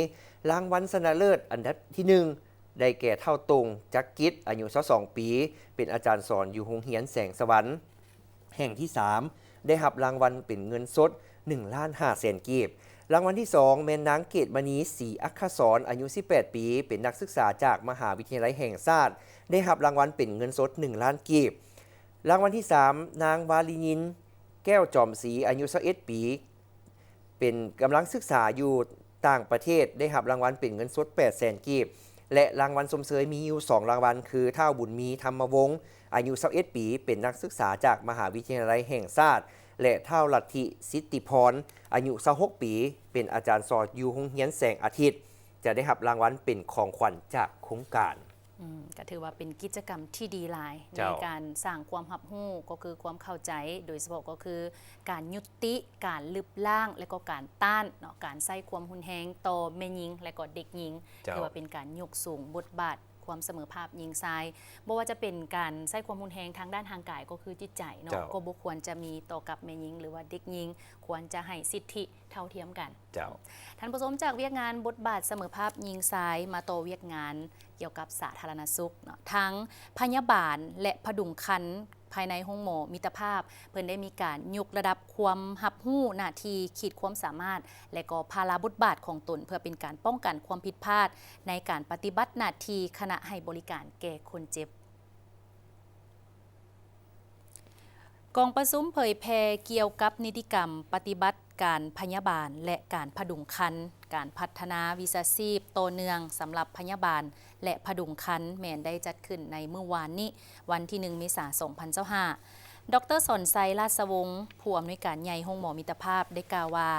ລາງວັນຊະນະເລີດອັນດັບທີໜຶ່ງ ໄດ້ແກ່ ທ້າວ ຕົງ ຈັກກິດ ອາຍຸ ຊາວສອງ ປີ ເປັນອາຈານສອນຢູ່ໂຮງຮຽນແສງສະຫວັນ. ແຫ່ງທີສາມ ໄດ້ຮັບລາງວັນເປັນເງິນສົດ ໜຶ່ງລ້ານຫ້າແສນ ກີບ. ລາງວັນທີສອງ ແມ່ນນາງ ເກດມະນີ ສີອັກຄະສອນ ອາຍຸ ສິບແປດ ປີ ເປັນນັກສຶກສາຈາກມະຫາວິທະຍາໄລແຫ່ງຊາດ ໄດ້ຮັບລາງວັນເປັນເງິນສົດ ໜຶ່ງລ້ານ ກີບ. ລາງວັນທີສາມ ນາງ ວາລີນິນ ແກ້ວຈອມສີ ອາຍຸ ຊາວເອັດ ປີ ເປັນ ກຳລັງສຶກສາຢູ່ຕ່າງປະເທດ ໄດ້ຮັບລາງວັນເປັນເງິນສົດ ແປດແສນ ກີບ ແລະ ລາງວັນຊົມເຊີຍມີຢູ່ສອງລາງວັນ ຄື ທ້າວ ບຸນມີ ທຳມະວົງ ອາຍຸ ຊາວເອັດ ປີ ເປັນນັກສຶກສາຈາກມະຫາວິທະຍາໄລແຫ່ງຊາດ ແລະ ທ້າວ ລັດທິ ສິດຕິພອນ ອາຍຸ ຊາວຫົກ ປີ ເປັນອາຈານສອນຢູ່ໂຮງຮຽນແສງອາທິດ ຈະໄດ້ຮັບລາງວັນເປັນຂອງຂວັນຈາກໂຄງການ. ອືມ ກໍຖືວ່າເປັນກິດຈະກຳທີ່ດີຫຼາຍ ເຈົ້າ ໃນການສ້າງຄວາມຮັບຮູ້ ກໍຄືຄວາມເຂົ້າໃຈ ໂດຍສະເພາະກໍຄືການຍຸຕິການລຶບລ້າງ ແລະ ກໍການຕ້ານເນາະ ການໃຊ້ຄວາມຮຸນແຮງຕໍ່ແມ່ຍິງ ແລະ ກໍເດັກຍິງ. ເຈົ້າ ຖືວ່າເປັນການຍົກສູງບົດບາດຄວາມສະເໝີພາບຍິງຊາຍ ບໍ່ວ່າຈະເປັນການໃຊ້ຄວາມຮຸນແຮງທາງດ້ານຮ່າງກາຍ ກໍຄືຈິດໃຈເນາະ ເຈົ້າ ກໍບໍ່ຄວນຈະມີຕໍ່ກັບແມ່ຍິງ ຫຼືວ່າເດັກຍິງ ຄວນຈະໃຫ້ສິດທິເທົ່າທຽມກັນ. ເຈົ້າ ທ່ານຜູ້ຊົມ, ຈາກວຽກງານບົດບາດສະເໝີພາບຍິງຊາຍ ມາຕໍ່ວຽກງານກ່ຽວກັບສາທາລະນະສຸກເນາະ, ທັງພະຍາບານ ແລະ ຜະດຸງຄັນພາຍໃນໂຮງໝໍມິດຕະພາບ ເພິ່ນໄດ້ມີການຍົກລະດັບຄວາມຮັບຮູ້ໜ້າທີ່, ຂີດຄວາມສາມາດ ແລະ ກໍພາລະບົດບາດຂອງຕົນ ເພື່ອເປັນການປ້ອງກັນຄວາມຜິດພາດໃນການປະຕິບັດໜ້າທີ່ຂະນະໃຫ້ບໍລິການແກ່ຄົນເຈັບ. ກອງປະຊຸມເຜີຍແຜ່ກ່ຽວກັບນິຕິກຳປະຕິບັດການພະຍາບານ ແລະ ການຜະດຸງຄັນ, ການພັດທະນາວິຊາຊີບຕໍ່ເນື່ອງສຳລັບພະຍາບານ ແລະ ຜະດຸງຄັນ ແມ່ນໄດ້ຈັດຂຶ້ນໃນມື້ວານນີ້, ວັນທີໜຶ່ງ ເມສາ ສອງພັນຊາວຫ້າ. ດອກເຕີ ສອນໄຊ ລາດສະວົງ, ຜູ້ອຳນວຍການໃຫຍ່ໂຮງໝໍມິດຕະພາບ ໄດ້ກ່າວວ່າ,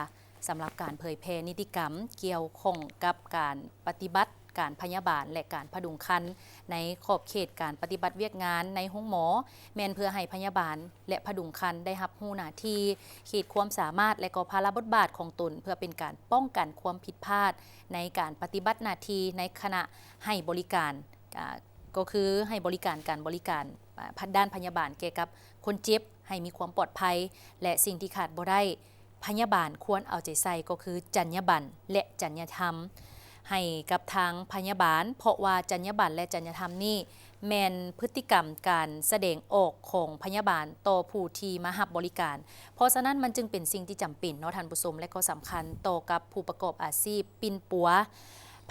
ສຳລັບການເຜີຍແຜ່ນິຕິກຳກ່ຽວຂ້ອງກັບການປະຕິບັດການພະຍາບານ ແລະ ການຜະດຸງຄັນ ໃນຂອບເຂດການປະຕິບັດວຽກງານໃນໂຮງໝໍ ແມ່ນເພື່ອໃຫ້ພະຍາບານ ແລະ ຜະດຸງຄັນໄດ້ຮັບຮູ້ໜ້າທີ່, ຂີດຄວາມສາມາດ ແລະ ກໍພາລະບົດບາດຂອງຕົນ ເພື່ອເປັນການປ້ອງກັນຄວາມຜິດພາດໃນການປະຕິບັດໜ້າທີ່ໃນຂະນະໃຫ້ບໍລິການ, ອາ, ກໍຄືໃຫ້ບໍລິການ, ການບໍລິການ, ອາ, ດ້ານພະຍາບານແກ່ກັບຄົນເຈັບໃຫ້ມີຄວາມປອດໄພ ແລະ ສິ່ງທີ່ຂາດບໍ່ໄດ້ ພະຍາບານຄວນເອົາໃຈໃສ່ກໍຄືຈັນຍາບັນ ແລະ ຈັນຍາທຳ ໃຫ້ກັບທາງພະຍາບານ, ເພາະວ່າຈັນຍາບັນ ແລະ ຈັນຍາທຳນີ້ແມ່ນພຶດຕິກຳການສະແດງອອກຂອງພະຍາບານຕໍ່ຜູ້ທີ່ມາຮັບບໍລິການ. ເພາະສະນັ້ນມັນຈຶ່ງເປັນສິ່ງທີ່ຈຳເປັນເນາະທ່ານຜູ້ຊົມ ແລະ ກໍສຳຄັນຕໍ່ກັບຜູ້ປະກອບອາຊີບປິ່ນປົວ.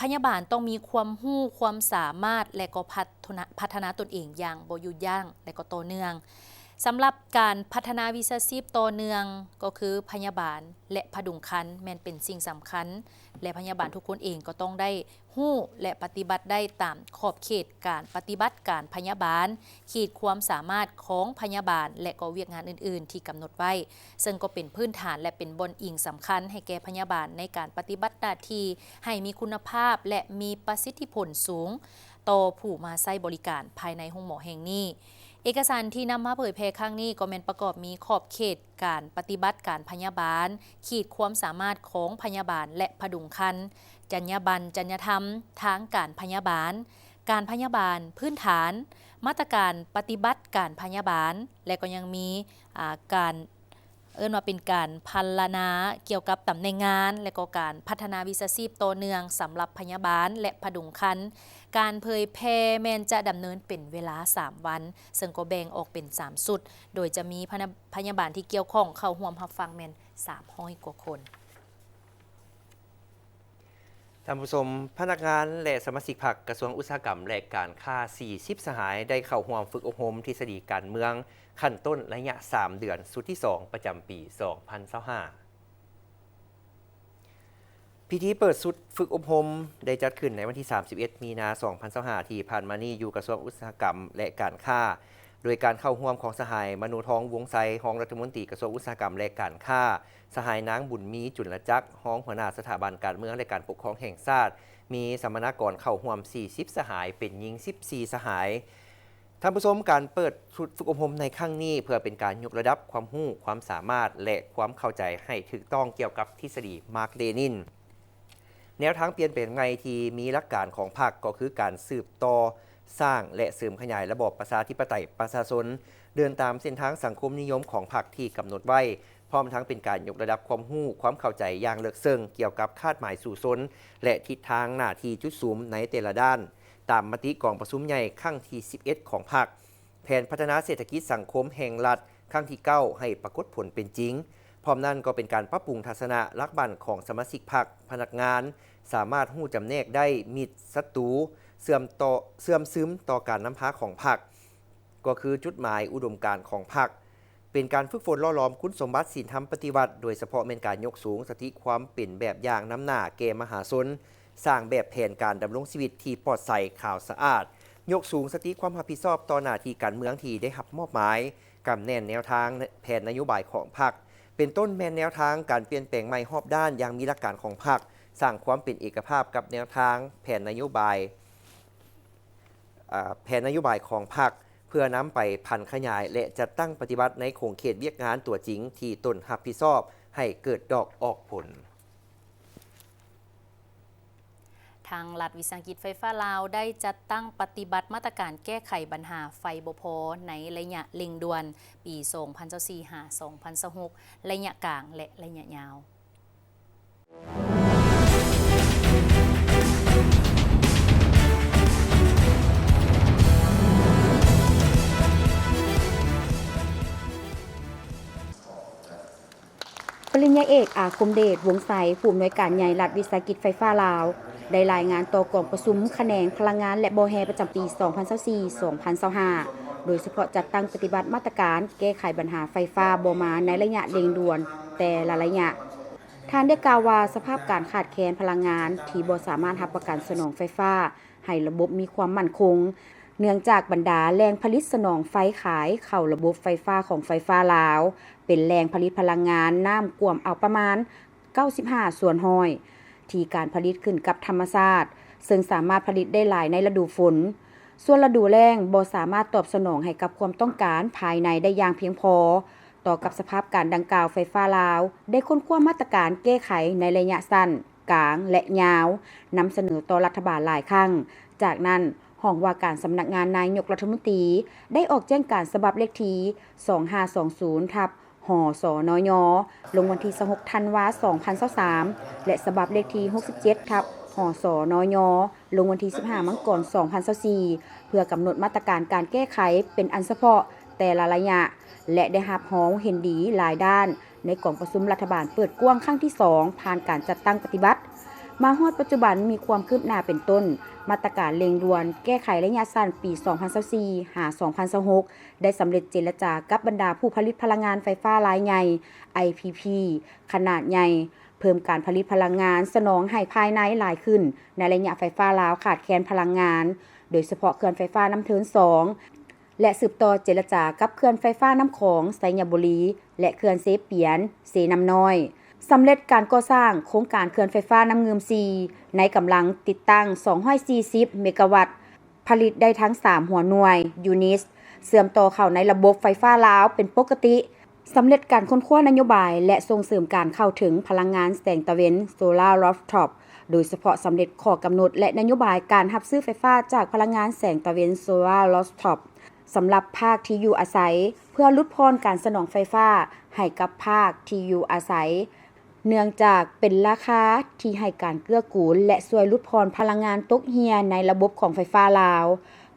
ພະຍາບານຕ້ອງມີຄວາມຮູ້ຄວາມສາມາດ ແລະ ກໍພັດທະນາ, ພັດທະນາຕົນເອງຢ່າງບໍ່ຢຸດຢັ້ງ ແລະ ກໍຕໍ່ເນື່ອງ. ສຳລັບການພັດທະນາວິຊາຊີບຕໍ່ເນື່ອງ ກໍຄືພະຍາບານ ແລະ ຜະດຸງຄັນແມ່ນເປັນສິ່ງສຳຄັນ ແລະ ພະຍາບານທຸກຄົນເອງກໍຕ້ອງໄດ້ຮູ້ ແລະ ປະຕິບັດໄດ້ຕາມຂອບເຂດການປະຕິບັດການພະຍາບານ, ຂີດຄວາມສາມາດຂອງພະຍາບານ ແລະ ກໍວຽກງານອື່ນໆທີ່ກຳນົດໄວ້, ເຊິ່ງກໍເປັນພື້ນຖານ ແລະ ເປັນບ່ອນອີງສຳຄັນໃຫ້ແກ່ພະຍາບານໃນການປະຕິບັດໜ້າທີ່ໃຫ້ມີຄຸນນະພາບ ແລະ ມີປະສິດທິຜົນສູງຕໍ່ຜູ້ມາໃຊ້ບໍລິການພາຍໃນໂຮງໝໍແຫ່ງນີ້. ເອກະສານທີ່ນຳມາເຜີຍແຜ່ຄັ້ງນີ້ກໍແມ່ນປະກອບມີຂອບເຂດການປະຕິບັດການພະຍາບານ, ຂີດຄວາມສາມາດຂອງພະຍາບານ ແລະ ຜະດຸງຄັນ, ຈັນຍາບັນ, ຈັນຍາທຳທາງການພະຍາບານ, ການພະຍາບານພື້ນຖານ, ມາດຕະການປະຕິບັດການພະຍາບານ ແລະ ກໍຍັງມີ ອາ ການ ເອີ້ນວ່າເປັນການພັນລະນາກ່ຽວກັບຕຳແໜ່ງງານ ແລະ ກໍການພັດທະນາວິຊາຊີບຕໍ່ເນື່ອງສຳລັບພະຍາບານ ແລະ ຜະດຸງຄັນ. ການເຜີຍແຜ່ແມ່ນຈະດຳເນີນເປັນເວລາສາມວັນ, ເຊິ່ງກໍແບ່ງອອກເປັນສາມຊຸດ, ໂດຍຈະມີພະນະ ພະຍາບານທີ່ກ່ຽວຂ້ອງເຂົ້າຮ່ວມຮັບຟັງແມ່ນສາມຮ້ອຍກວ່າຄົນ. ທ່ານຜູ້ຊົມ, ພະນັກງານ ແລະ ສະມາຊິກພັກກະຊວງອຸດສາຫະກຳ ແລະ ການຄ້າ ສີ່ສິບສະຫາຍ ໄດ້ເຂົ້າຮ່ວມຝຶກອົບຮົມທິດສະດີການເມືອງຂັ້ນຕົ້ນໄລຍະສາມເດືອນ ຊຸດທີສອງ ປະຈຳປີສອງພັນຊາວຫ້າ. ພິທີເປີດຊຸດຝຶກອົບຮົມໄດ້ຈັດຂຶ້ນໃນວັນທີສາມສິບເອັດ ມີນາ ສອງພັນຊາວຫ້າ ທີ່ຜ່ານມານີ້ ຢູ່ກະຊວງອຸດສາຫະກຳ ແລະ ການຄ້າ, ໂດຍການເຂົ້າຮ່ວມຂອງສະຫາຍ ມະໂນທອງ ວົງໄຊ ຮອງລັດຖະມົນຕີກະຊວງອຸດສາຫະກຳ ແລະ ການຄ້າ, ສະຫາຍ ນາງ ບຸນມີ ຈຸນລະຈັກ ຮອງຫົວໜ້າສະຖາບັນການເມືອງ ແລະ ການປົກຄອງແຫ່ງຊາດ, ມີ ສຳມະນາກອນເຂົ້າຮ່ວມ ສີ່ສິບສະຫາຍ, ເປັນຍິງ ສິບສີ່ສະຫາຍ. ທ່ານຜູ້ຊົມ, ການເປີດຊຸດຝຶກອົບຮົມໃນຄັ້ງນີ້ ເພື່ອເປັນການຍົກລະດັບຄວາມຮູ້, ຄວາມສາມາດ ແລະ ຄວາມເຂົ້າໃຈໃຫ້ຖືກຕ້ອງກ່ຽວກັບທິດສະດີມາກ-ເລນິນ. ແນວທາງປ່ຽນແປງໃໝ່ທີ່ມີຫຼັກການຂອງພັກ ກໍຄືການສືບຕໍ່ສ້າງ ແລະ ເສີມຂະຫຍາຍລະບອບປະຊາທິປະໄຕປະຊາຊົນ, ເດີນຕາມເສັ້ນທາງສັງຄົມນິຍົມຂອງພັກທີ່ກຳນົດໄວ້, ພ້ອມທັງເປັນການຍົກລະດັບຄວາມຮູ້, ຄວາມເຂົ້າໃຈຢ່າງເລິກເຊິ່ງກ່ຽວກັບຄາດໝາຍສູ້ຊົນ ແລະ ທິດທາງໜ້າທີ່ຈຸດສຸມໃນແຕ່ລະດ້ານ, ຕາມມະຕິກອງປະຊຸມໃຫຍ່ຄັ້ງທີສິບເອັດຂອງພັກ, ແຜນພັດທະນາເສດຖະກິດສັງຄົມແຫ່ງລັດຄັ້ງທີເກົ້າ ໃຫ້ປາກົດຜົນເປັນຈິງ. ພ້ອມນັ້ນກໍເປັນການປັບປຸງທັດສະນະຫຼັກບັ້ນຂອງສະມາຊິກພັກ, ພະນັກງານສາມາດຮູ້ຈຳແນກໄດ້ມິດ, ສັດຕູ, ເຊື່ອມຕໍ່, ເຊື່ອມຊຶມຕໍ່ການນຳພາຂອງພັກ, ກໍຄືຈຸດໝາຍອຸດົມການຂອງພັກ. ເປັນການຝຶກຝົນຫຼໍ່ຫຼອມຄຸນສົມບັດສິນທຳປະຕິວັດ, ໂດຍສະເພາະແມ່ນການຍົກສູງສະຕິຄວາມເປັນແບບຢ່າງນຳໜ້າແກ່ມະຫາຊົນ, ສ້າງແບບແຜນການດຳລົງຊີວິດທີ່ປອດໃສ, ຂາວສະອາດ, ຍົກສູງສະຕິຄວາມຮັບຜິດຊອບຕໍ່ໜ້າທີ່ການເມືອງທີ່ໄດ້ຮັບມອບໝາຍ, ກຳແໜ້ນແນວທາງແຜນນະໂຍບາຍຂອງພັກ, ເປັນຕົ້ນແມ່ນແນວທາງການປ່ຽນແປງໃໝ່ຮອບດ້ານຢ່າງມີຫຼັກການຂອງພັກ, ສ້າງຄວາມເປັນເອກະພາບກັບແນວທາງແຜນນະໂຍບາຍ, ອາ, ແຜນນະໂຍບາຍຂອງພັກ, ເພື່ອນຳໄປຜັນຂະຫຍາຍ ແລະ ຈັດຕັ້ງປະຕິບັດໃນຂົງເຂດວຽກງານຕົວຈິງທີ່ຕົນຮັບຜິດຊອບໃຫ້ເກີດດອກອອກຜົນ. ທາງລັດວິສາຫະກິດໄຟຟ້າລາວໄດ້ຈັດຕັ້ງປະຕິບັດມາດຕະການແກ້ໄຂບັນຫາໄຟບໍ່ພໍໃນໄລຍະເລັ່ງດ່ວນ ປີສອງພັນຊາວສີ່ ຫາ ສອງພັນຊາວຫົກ ໄລຍະກາງ ແລະ ໄລຍະຍາວ. ປະລິນຍາເອກ ອາຄົມເດດ ວົງໄຊ ຜູ້ອຳນວຍການໃຫຍ່ລັດວິສາຫະກິດໄຟຟ້າລາວ ໄດ້ລາຍງານຕໍ່ກອງປະຊຸມຂະແໜງພະລັງງານ ແລະ ບໍ່ແຮ່ ປະຈຳປີສອງພັນຊາວສີ່ ສອງພັນຊາວຫ້າ ໂດຍສະເພາະຈັດຕັ້ງປະຕິບັດມາດຕະການແກ້ໄຂບັນຫາໄຟຟ້າບໍ່ມາໃນໄລຍະເລັ່ງດ່ວນແຕ່ລະໄລຍະ. ທ່ານໄດ້ກ່າວວ່າ ສະພາບການຂາດແຄນພະລັງງານທີ່ບໍ່ສາມາດຮັບປະກັນສະໜອງໄຟຟ້າໃຫ້ລະບົບມີຄວາມໝັ້ນຄົງ, ເນື່ອງຈາກບັນດາແຫຼ່ງຜະລິດສະໜອງໄຟຂາຍເຂົ້າລະບົບໄຟຟ້າຂອງໄຟຟ້າລາວ ເປັນແຫຼ່ງຜະລິດພະລັງງານນ້ຳກວມເອົາປະມານເກົ້າສິບຫ້າສ່ວນຮ້ອຍ ທີ່ການຜະລິດຂຶ້ນກັບທຳມະຊາດ, ເຊິ່ງສາມາດຜະລິດໄດ້ຫຼາຍໃນລະດູຝົນ. ສ່ວນລະດູແລ້ງບໍ່ສາມາດຕອບສະໜອງໃຫ້ກັບຄວາມຕ້ອງການພາຍໃນໄດ້ຢ່າງພຽງພໍ. ຕໍ່ກັບສະພາບການດັ່ງກ່າວ, ໄຟຟ້າລາວໄດ້ຄົ້ນຄວ້າມາດຕະການແກ້ໄຂໃນໄລຍະສັ້ນ, ກາງ ແລະ ຍາວ, ນຳສະເໜີຕໍ່ລັດຖະບານຫຼາຍຄັ້ງ. ຈາກນັ້ນ, ຫ້ອງວ່າການສຳນັກງານນາຍົກລັດຖະມົນຕີ ໄດ້ອອກແຈ້ງການສະບັບເລກທີສອງຫ້າສອງສູນ ທັບ ຫສນຍ ລົງວັນທີຊາວຫົກທັນວາ ສອງພັນຊາວສາມ ແລະ ສະບັບເລກທີຫົກສິບເຈັດ ທັບ ຫສນຍ ລົງວັນທີສິບຫ້າ ມັງກອນ ສອງພັນຊາວສີ່ ເພື່ອກຳນົດມາດຕະການການແກ້ໄຂເປັນອັນສະເພາະແຕ່ລະໄລຍະ ແລະ ໄດ້ຮັບຮອງເຫັນດີຫຼາຍດ້ານໃນກອງປະຊຸມລັດຖະບານເປີດກວ້າງຄັ້ງທີສອງ ຜ່ານການຈັດຕັ້ງປະຕິບັດ. ມາຮອດປັດຈຸບັນມີຄວາມຄືບໜ້າເປັນຕົ້ນ ມາດຕະການເລັ່ງດ່ວນແກ້ໄຂໄລຍະສັ້ນປີສອງພັນຊາວສີ່ ຫາ ສອງພັນຊາວຫົກ ໄດ້ສຳເລັດເຈລະຈາກັບບັນດາຜູ້ຜະລິດພະລັງງານໄຟຟ້າລາຍໃຫຍ່ ໄອພີພີ ຂະໜາດໃຫຍ່, ເພີ່ມການຜະລິດພະລັງງານສະໜອງໃຫ້ພາຍໃນຫຼາຍຂຶ້ນໃນໄລຍະໄຟຟ້າລາວຂາດແຄນພະລັງງານ, ໂດຍສະເພາະເຂື່ອນໄຟຟ້ານ້ຳເທີນສອງ ແລະ ສືບຕໍ່ເຈລະຈາກັບເຂື່ອນໄຟຟ້ານ້ຳຂອງໄຊຍະບູລີ ແລະ ເຂື່ອນເຊປຽນ ເຊນ້ຳນ້ອຍ. ສຳເລັດການກໍ່ສ້າງໂຄງການເຂື່ອນໄຟຟ້ານ້ຳງື່ມສີ່ ໃນກຳລັງຕິດຕັ້ງສອງຮ້ອຍສີ່ສິບເມກາວັດ, ຜະລິດໄດ້ທັງສາມຫົວໜ່ວຍ ຢູນິດ ເຊື່ອມຕໍ່ເຂົ້າໃນລະບົບໄຟຟ້າລາວເປັນປົກກະຕິ, ສຳເລັດການຄົ້ນຄວ້ານະໂຍບາຍ ແລະ ສົ່ງເສີມການເຂົ້າເຖິງພະລັງງານແສງຕາເວັນ Solar Rooftop ໂດຍສະເພາະສຳເລັດຂໍ້ກຳນົດ ແລະ ນະໂຍບາຍການຮັບຊື້ໄຟຟ້າຈາກພະລັງງານແສງຕາເວັນ Solar Rooftop ສຳລັບພາກທີ່ຢູ່ອາໄສ ເພື່ອຫຼຸດຜ່ອນການສະໜອງໄຟຟ້າໃຫ້ກັບພາກທີ່ຢູ່ອາໄສ, ເນື່ອງຈາກເປັນລາຄາທີ່ໃຫ້ການເກື້ອກູນ ແລະ ຊ່ວຍຫຼຸດຜ່ອນພະລັງງານຕົກເຮ່ຍໃນລະບົບຂອງໄຟຟ້າລາວ.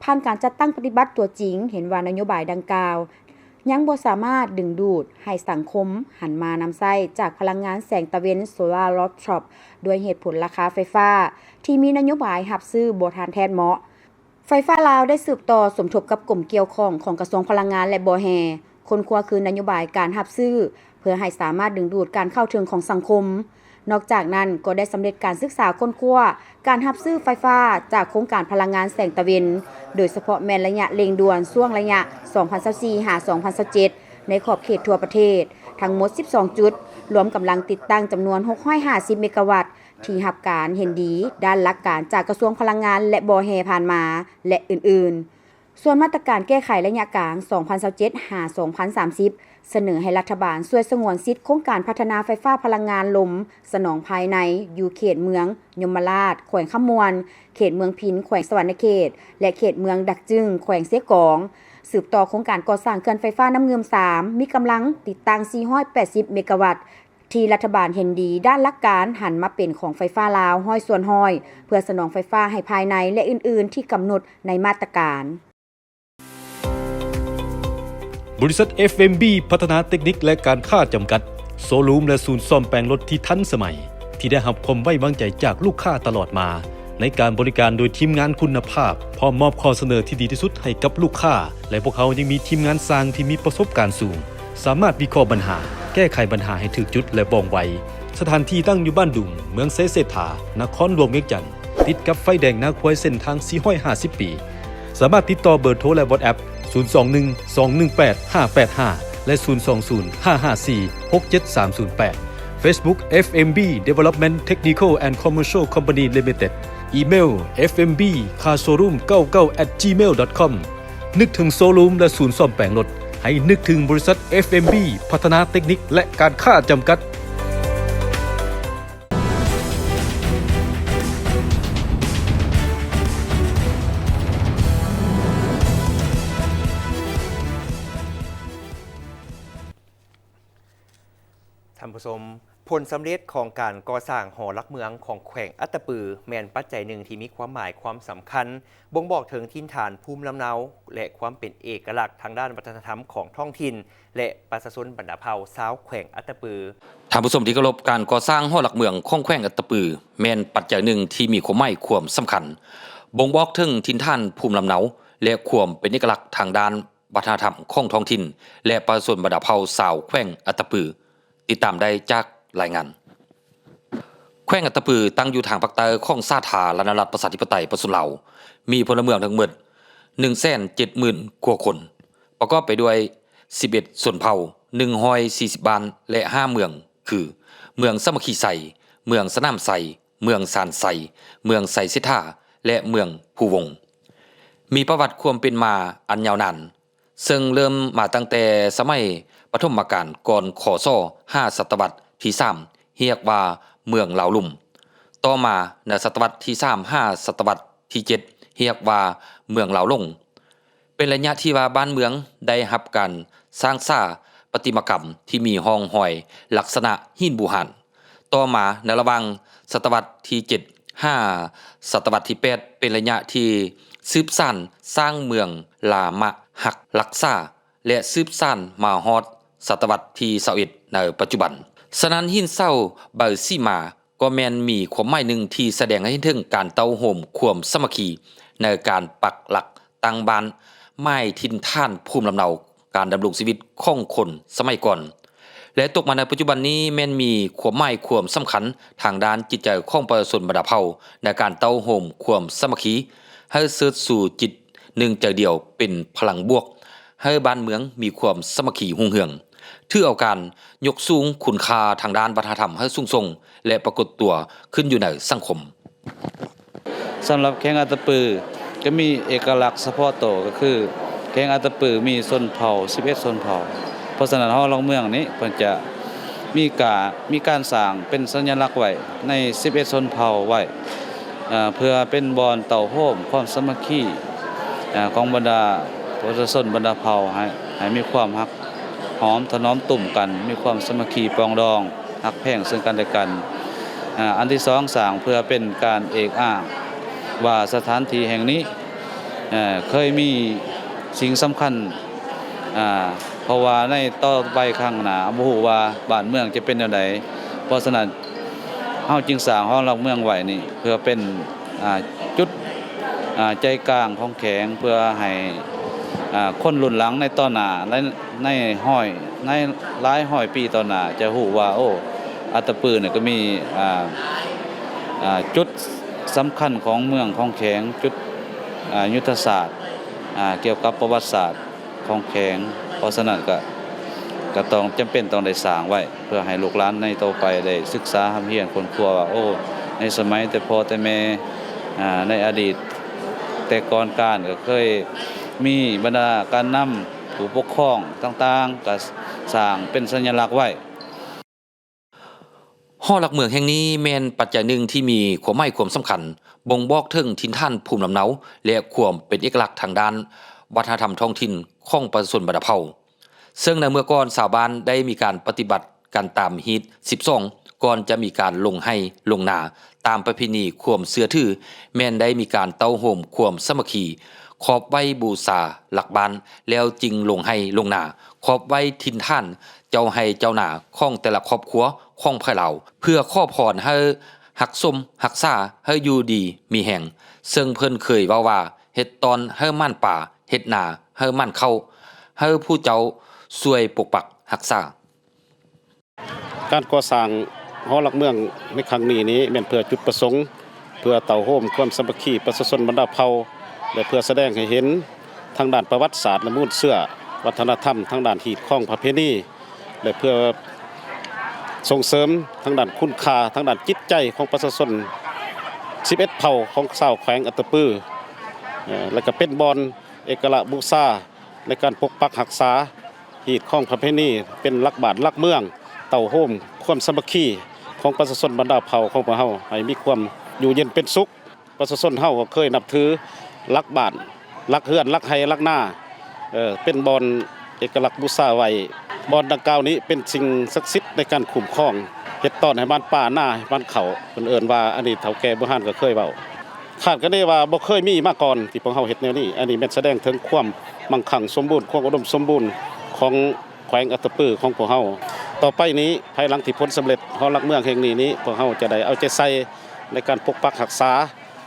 ຜ່ານການຈັດຕັ້ງປະຕິບັດຕົວຈິງ, ເຫັນວ່ານະໂຍບາຍດັ່ງກ່າວຍັງບໍ່ສາມາດດຶງດູດໃຫ້ສັງຄົມຫັນມານຳໃຊ້ຈາກພະລັງງານແສງຕາເວັນ Solar Rooftop ດ້ວຍເຫດຜົນລາຄາໄຟຟ້າທີ່ມີນະໂຍບາຍຮັບຊື້ບໍ່ທັນແທດເໝາະ. ໄຟຟ້າລາວໄດ້ສືບຕໍ່ສົມທົບກັບກົມກ່ຽວຂ້ອງຂອງກະຊວງພະລັງງານ ແລະ ບໍ່ແຮ່, ຄົ້ນຄວ້າຄືນະໂຍບາຍການຮັບຊື້ ເພື່ອໃຫ້ສາມາດດຶງດູດການເຂົ້າເຖິງຂອງສັງຄົມ. ນອກຈາກນັ້ນ, ກໍໄດ້ສຳເລັດການສຶກສາຄົ້ນຄວ້າການຮັບຊື້ໄຟຟ້າຈາກໂຄງການພະລັງງານແສງຕາເວັນ, ໂດຍສະເພາະແມ່ນໄລຍະເລັ່ງດ່ວນຊ່ວງໄລຍະສອງພັນຊາວສີ່ຫາສອງພັນຊາວເຈັດ ໃນຂອບເຂດທົ່ວປະເທດ, ທັງໝົດສິບສອງຈຸດ, ລວມກຳລັງຕິດຕັ້ງຈຳນວນຫົກຮ້ອຍຫ້າສິບເມກາວັດ, ທີ່ຮັບການເຫັນດີດ້ານຫຼັກການຈາກກະຊວງພະລັງງານ ແລະ ບໍ່ແຮ່ຜ່ານມາ ແລະ ອື່ນໆ. ສ່ວນມາດຕະການແກ້ໄຂໄລຍະກາງ ສອງພັນຊາວເຈັດຫາສອງພັນສາມສິບ ສະເໜີໃຫ້ລັດຖະບານຊ່ວຍສະຫງວນສິດໂຄງການພັດທະນາໄຟຟ້າພະລັງງານລົມສະໜອງພາຍໃນ ຢູ່ເຂດເມືອງຍົມມະລາດ ແຂວງຄຳມ່ວນ, ເຂດເມືອງພິນ ແຂວງສະຫວັນນະເຂດ ແລະ ເຂດເມືອງດາກຈຶງ ແຂວງເຊກອງ. ສືບຕໍ່ໂຄງການກໍ່ສ້າງເຂື່ອນໄຟຟ້ານ້ຳງື່ມສາມ ມີກຳລັງຕິດຕັ້ງສີ່ຮ້ອຍແປດສິບເມກາວັດ ທີ່ລັດຖະບານເຫັນດີດ້ານຫຼັກການຫັນມາເປັນຂອງໄຟຟ້າລາວຮ້ອຍສ່ວນຮ້ອຍ ເພື່ອສະໜອງໄຟຟ້າໃຫ້ພາຍໃນ ແລະ ອື່ນໆ ທີ່ກຳນົດໃນມາດຕະການ. ບໍລິສັດ ເອັຟເອັມບີ ພັດທະນາເຕັກນິກ ແລະ ການຄ້າຈຳກັດ, ໂຊຣູມ ແລະ ສູນສ້ອມແປງລົດທີ່ທັນສະໄໝ, ທີ່ໄດ້ຮັບຄວາມໄວ້ວາງໃຈຈາກລູກຄ້າຕະຫຼອດມາ. ໃນການບໍລິການໂດຍທີມງານຄຸນນະພາບ, ພ້ອມມອບຂໍ້ສະເໜີທີ່ດີທີ່ສຸດໃຫ້ກັບລູກຄ້າ, ແລະ ພວກເຮົາຍັງມີທີມງານຊ່າງທີ່ມີປະສົບການສູງ, ສາມາດວິເຄາະບັນຫາ, ແກ້ໄຂບັນຫາໃຫ້ຖືກຈຸດ ແລະ ວ່ອງໄວ. ສະຖານທີ່ຕັ້ງຢູ່ບ້ານດຸງ, ເມືອງໄຊເສດຖາ, ນະຄອນຫຼວງວຽງຈັນ, ຕິດກັບໄຟແດງນາຄວາຍເສັ້ນທາງສີ່ຮ້ອຍຫ້າສິບປີ. ສາມາດຕິດຕໍ່ເບີໂທ ແລະ WhatsApp ສູນສອງໜຶ່ງ ສອງໜຶ່ງແປດ ຫ້າແປດຫ້າ ແລະ ສູນສອງສູນ ຫ້າຫ້າສີ່ ຫົກເຈັດສາມສູນແປດ. Facebook ເອັຟເອັມບີ Development Technical and Commercial Company Limited. ອີເມວ ເອັຟເອັມບີ Car Showroom ເກົ້າເກົ້າ at gmail dot com. ນຶກເຖິງໂຊຣູມ ແລະ ສູນສ້ອມແປງລົດ, ໃຫ້ນຶກເຖິງບໍລິສັດ ເອັຟເອັມບີ ພັດທະນາເຕັກນິກ ແລະ ການຄ້າຈຳກັດ. ທ່ານຜູ້ຊົມ, ຜົນສຳເລັດຂອງການກໍ່ສ້າງຫໍຫຼັກເມືອງຂອງແຂວງອັດຕະປື ແມ່ນປັດໄຈໜຶ່ງທີ່ມີຄວາມໝາຍຄວາມສຳຄັນ ບົ່ງບອກເຖິງຖິ່ນຖານພູມລຳເນົາ ແລະ ຄວາມເປັນເອກະລັກທາງດ້ານວັດທະນະທຳຂອງທ້ອງຖິ່ນ ແລະ ປະຊາຊົນບັນດາເຜົ່າຊາວແຂວງອັດຕະປື. ທ່ານຜູ້ຊົມທີ່ເຄົາລົບ, ການກໍ່ສ້າງຫໍຫຼັກເມືອງຂອງແຂວງອັດຕະປື ແມ່ນປັດໄຈໜຶ່ງທີ່ມີຄວາມໝາຍຄວາມສຳຄັນ ບົ່ງບອກເຖິງຖິ່ນຖານພູມລຳເນົາ ແລະ ຄວາມເປັນເອກະລັກທາງດ້ານ ວັດທະນະທຳຂອງທ້ອງຖິ່ນ ແລະ ປະຊາຊົນບັນດາເຜົ່າຊາວແຂວງອັດຕະປື. ຕິດຕາມໄດ້ຈາກລາຍງານ. ແຂວງອັດຕະປືຕັ້ງຢູ່ທາງພາກໃຕ້ຂອງສາທາລະນະລັດປະຊາທິປະໄຕປະຊາຊົນລາວ, ມີພົນລະເມືອງທັງໝົດໜຶ່ງແສນເຈັດໝື່ນກວ່າຄົນ, ປະກອບໄປດ້ວຍສິບເອັດຊົນເຜົ່າ, ໜຶ່ງຮ້ອຍສີ່ສິບບ້ານ ແລະ ຫ້າເມືອງ ຄື ເມືອງສາມັກຄີໄຊ, ເມືອງສະໜາມໄຊ, ເມືອງຊານໄຊ, ເມືອງໄຊເສດຖາ ແລະ ເມືອງພູວົງ. ມີປະຫວັດຄວາມເປັນມາອັນຍາວນານ, ເຊິ່ງເລີ່ມມາຕັ້ງແຕ່ສະໄໝປະຖົມມະການກ່ອນ ຄ.ສ. ຫາສະຕະວັດທີສາມ ຮຽກວ່າເມືອງລາວລຸ່ມ, ຕໍ່ມາໃນສະຕະວັດທີສາມ ຫາສະຕະວັດທີເຈັດ ຮຽກວ່າເມືອງລາວຫຼົງ. ເປັນໄລຍະທີ່ວ່າບ້ານເມືອງໄດ້ຮັບການສ້າງສາປະຕິມາກຳທີ່ມີຮ່ອງຮອຍລັກສະນະຫີນບູຮານ. ຕໍ່ມາໃນລະຫວ່າງສະຕະວັດທີເຈັດ ຫາສະຕະວັດທີແປດ ເປັນໄລຍະທີ່ສືບສານສ້າງເມືອງລາມະຮັກລັກສາ ແລະ ສືບສານມາຮອດສະຕະວັດທີຊາວເອັດ ໃນປັດຈຸບັນ. ສະນັ້ນ ຫີນເສົາໃບສີມາ ກໍແມ່ນມີຄວາມໝາຍໜຶ່ງທີ່ສະແດງໃຫ້ເຫັນເຖິງການເຕົ້າໂຮມຄວາມສາມັກຄີໃນການປັກຫຼັກຕັ້ງບ້ານ, ໝາຍຖິ່ນຖານພູມລຳເນົາການດຳລົງຊີວິດຂອງຄົນສະໄໝກ່ອນ ແລະ ຕົກມາໃນປັດຈຸບັນນີ້ແມ່ນມີຄວາມໝາຍຄວາມສຳຄັນທາງດ້ານຈິດໃຈຂອງປະຊາຊົນບັນດາເຜົ່າ ໃນການເຕົ້າໂຮມຄວາມສາມັກຄີ ໃຫ້ເຊີດຊູຈິດໜຶ່ງໃຈດຽວເປັນພະລັງບວກ, ໃຫ້ບ້ານເມືອງມີຄວາມສາມັກຄີຮຸ່ງເຮືອງ, ຖືເອົາການຍົກສູງຄຸນຄ່າທາງດ້ານວັດທະນະທຳໃຫ້ສູງສົ່ງ ແລະ ປາກົດຕົວຂຶ້ນຢູ່ໃນສັງຄົມ. ສຳລັບແຂວງອັດຕະປື ກໍມີເອກະລັກສະເພາະໂຕ ກໍຄື ແຂວງອັດຕະປືມີຊົນເຜົ່າສິບເອັດຊົນເຜົ່າ, ເພາະສະນັ້ນ ຫໍຫຼັກເມືອງນີ້ເພິ່ນຈະມີການ ມີການສ້າງເປັນສັນຍະລັກໄວ້ໃນສິບເອັດຊົນເຜົ່າໄວ້ ເພື່ອເປັນບ່ອນເຕົ້າໂຮມຄວາມສາມັກຄີຂອງບັນດາປະຊາຊົນບັນດາເຜົ່າ ໃຫ້ ໃຫ້ມີຄວາມຮັກຫອມຖະໜອມຕຸ້ມກັນ, ມີຄວາມສາມັກຄີປອງດອງ ຮັກແພງເຊິ່ງກັນແລະກັນ. ອັນທີສອງ ສ້າງເພື່ອເປັນການເອກອ້າງວ່າສະຖານທີ່ແຫ່ງນີ້ ເອີ ເຄີຍມີສິ່ງສຳຄັນ ເພາະວ່າໃນຕໍ່ໄປຂ້າງໜ້າບໍ່ຮູ້ວ່າບ້ານເມືອງຈະເປັນແນວໃດ. ເພາະສະນັ້ນ ເຮົາຈຶ່ງສ້າງຫໍຫຼັກເມືອງໄວ້ນີ້ ເພື່ອເປັນ ອ່າ ຈຸດ ອ່າ ໃຈກາງຂອງແຂວງ ເພື່ອໃຫ້ ອ່າ ຄົນລຸ້ນຫຼັງໃນຕໍ່ໜ້າ ໃນ ໃນຮ້ອຍ ໃນຫຼາຍຮ້ອຍປີຕໍ່ໜ້າ ຈະຮູ້ວ່າ ໂອ້ ອັດຕະປືນີ້ກໍມີ ອ່າ ອ່າ ຈຸດສຳຄັນຂອງເມືອງຂອງແຂວງ ຈຸດ ອ່າ ຍຸດທະສາດ ອ່າ ກ່ຽວກັບປະຫວັດສາດຂອງແຂວງ. ເພາະສະນັ້ນກໍ ກໍຕ້ອງ ຈຳເປັນຕ້ອງໄດ້ສ້າງໄວ້ ເພື່ອໃຫ້ລູກຫຼານໃນຕໍ່ໄປໄດ້ສຶກສາຮ່ຳຮຽນຄົ້ນຄວ້າວ່າ ໂອ້ ໃນສະໄໝແຕ່ພໍ່ແຕ່ແມ່ ອ່າ ໃນອະດີດແຕ່ກ່ອນການ ກໍເຄີຍມີບັນດາການນຳ ຜູ້ປົກຄອງຕ່າງໆ ກໍສ້າງເປັນສັນຍະລັກໄວ້. ຫໍຫຼັກເມືອງແຫ່ງນີ້ແມ່ນປັດໄຈໜຶ່ງທີ່ມີຄວາມໝາຍຄວາມສຳຄັນ ບົ່ງບອກເຖິງຖິ່ນຖານພູມລຳເນົາ ແລະ ຄວາມເປັນເອກະລັກທາງດ້ານວັດທະນະທຳທ້ອງຖິ່ນຂອງປະຊາຊົນບັນດາເຜົ່າ. ເຊິ່ງໃນເມື່ອກ່ອນຊາວບ້ານໄດ້ມີການປະຕິບັດກັນຕາມຮີດສິບສອງ ກ່ອນຈະມີການລົງໄຮ່ລົງນາ ຕາມປະເພນີຄວາມເຊື່ອຖື ແມ່ນໄດ້ມີການເຕົ້າໂຮມຄວາມສາມັກຄີ ຂອບໄຫວ້ບູຊາຫຼັກບ້ານ ແລ້ວຈຶ່ງລົງໄຮ່ລົງນາ ຂອບໄຫວ້ຖິ່ນຖານ ເຈົ້າໄຮ່ເຈົ້ານາຂອງແຕ່ລະຄອບຄົວຂອງພາຍລາວ ເພື່ອຂໍພອນໃຫ້ຮັກສົມຮັກສາ ໃຫ້ຢູ່ດີມີແຮງ. ເຊິ່ງເພິ່ນເຄີຍເວົ້າວ່າ ເຮັດຕ່ອນໃຫ້ໝານປາ ເຮັດນາໃຫ້ໝານເຂົ້າ ໃຫ້ຜູ້ເຈົ້າຊ່ວຍປົກປັກຮັກສາ. ການກໍ່ສ້າງຫໍຫຼັກເມືອງໃນຄັ້ງນີ້ນີ້ ແມ່ນເພື່ອຈຸດປະສົງ ເພື່ອເຕົ້າໂຮມຄວາມສາມັກຄີປະຊາຊົນບັນດາເຜົ່າ ແລະ ເພື່ອສະແດງໃຫ້ເຫັນທາງດ້ານປະຫວັດສາດ ແລະ ມູນເຊື້ອວັດທະນະທຳ ທາງດ້ານຮີດຄອງປະເພນີ ແລະ ເພື່ອສົ່ງເສີມທາງດ້ານຄຸນຄ່າ ທາງດ້ານຈິດໃຈຂອງປະຊາຊົນສິບເອັດເຜົ່າຂອງຊາວແຂວງອັດຕະປື ເອີ ແລະ ກໍເປັນບ່ອນເອກະລະບູຊາ ໃນການປົກປັກຮັກສາຮີດຄອງປະເພນີ ເປັນຫຼັກບ້ານຫຼັກເມືອງ ເຕົ້າໂຮມຄວາມສາມັກຄີຂອງປະຊາຊົນບັນດາເຜົ່າຂອງພວກເຮົາ ໃຫ້ມີຄວາມຢູ່ເຢັນເປັນສຸກ. ປະຊາຊົນເຮົາກໍເຄີຍນັບຖືຫຼັກບ້ານ ຫຼັກເຮືອນ ຫຼັກໄຮ່ ຫຼັກນາ ເອີ ເປັນບ່ອນເອກະລັກບູຊາໄວ້. ບ່ອນດັ່ງກ່າວນີ້ເປັນສິ່ງສັກສິດໃນການຄຸ້ມຄອງ ເຮັດຕ້ອນໃຫ້ໝານປາ ນາໃຫ້ໝານເຂົ້າ ເພິ່ນເອີ້ນວ່າ ອັນນີ້ເຖົ້າແກ່ບູຮານກໍເຄີຍເວົ້າ. ຄາດຄະເນວ່າບໍ່ເຄີຍມີມາກ່ອນທີ່ພວກເຮົາເຮັດແນວນີ້. ອັນນີ້ແມ່ນສະແດງເຖິງຄວາມມັ່ງຄັ່ງສົມບູນ ຄວາມອຸດົມສົມບູນຂອງແຂວງອັດຕະປືຂອງພວກເຮົາ. ຕໍ່ໄປນີ້ ພາຍຫຼັງທີ່ຜົນສຳເລັດຫໍຫຼັກເມືອງແຫ່ງນີ້ນີ້ ພວກເຮົາຈະໄດ້ເອົາໃຈໃສ່ໃນການປົກປັກຮັກສາ,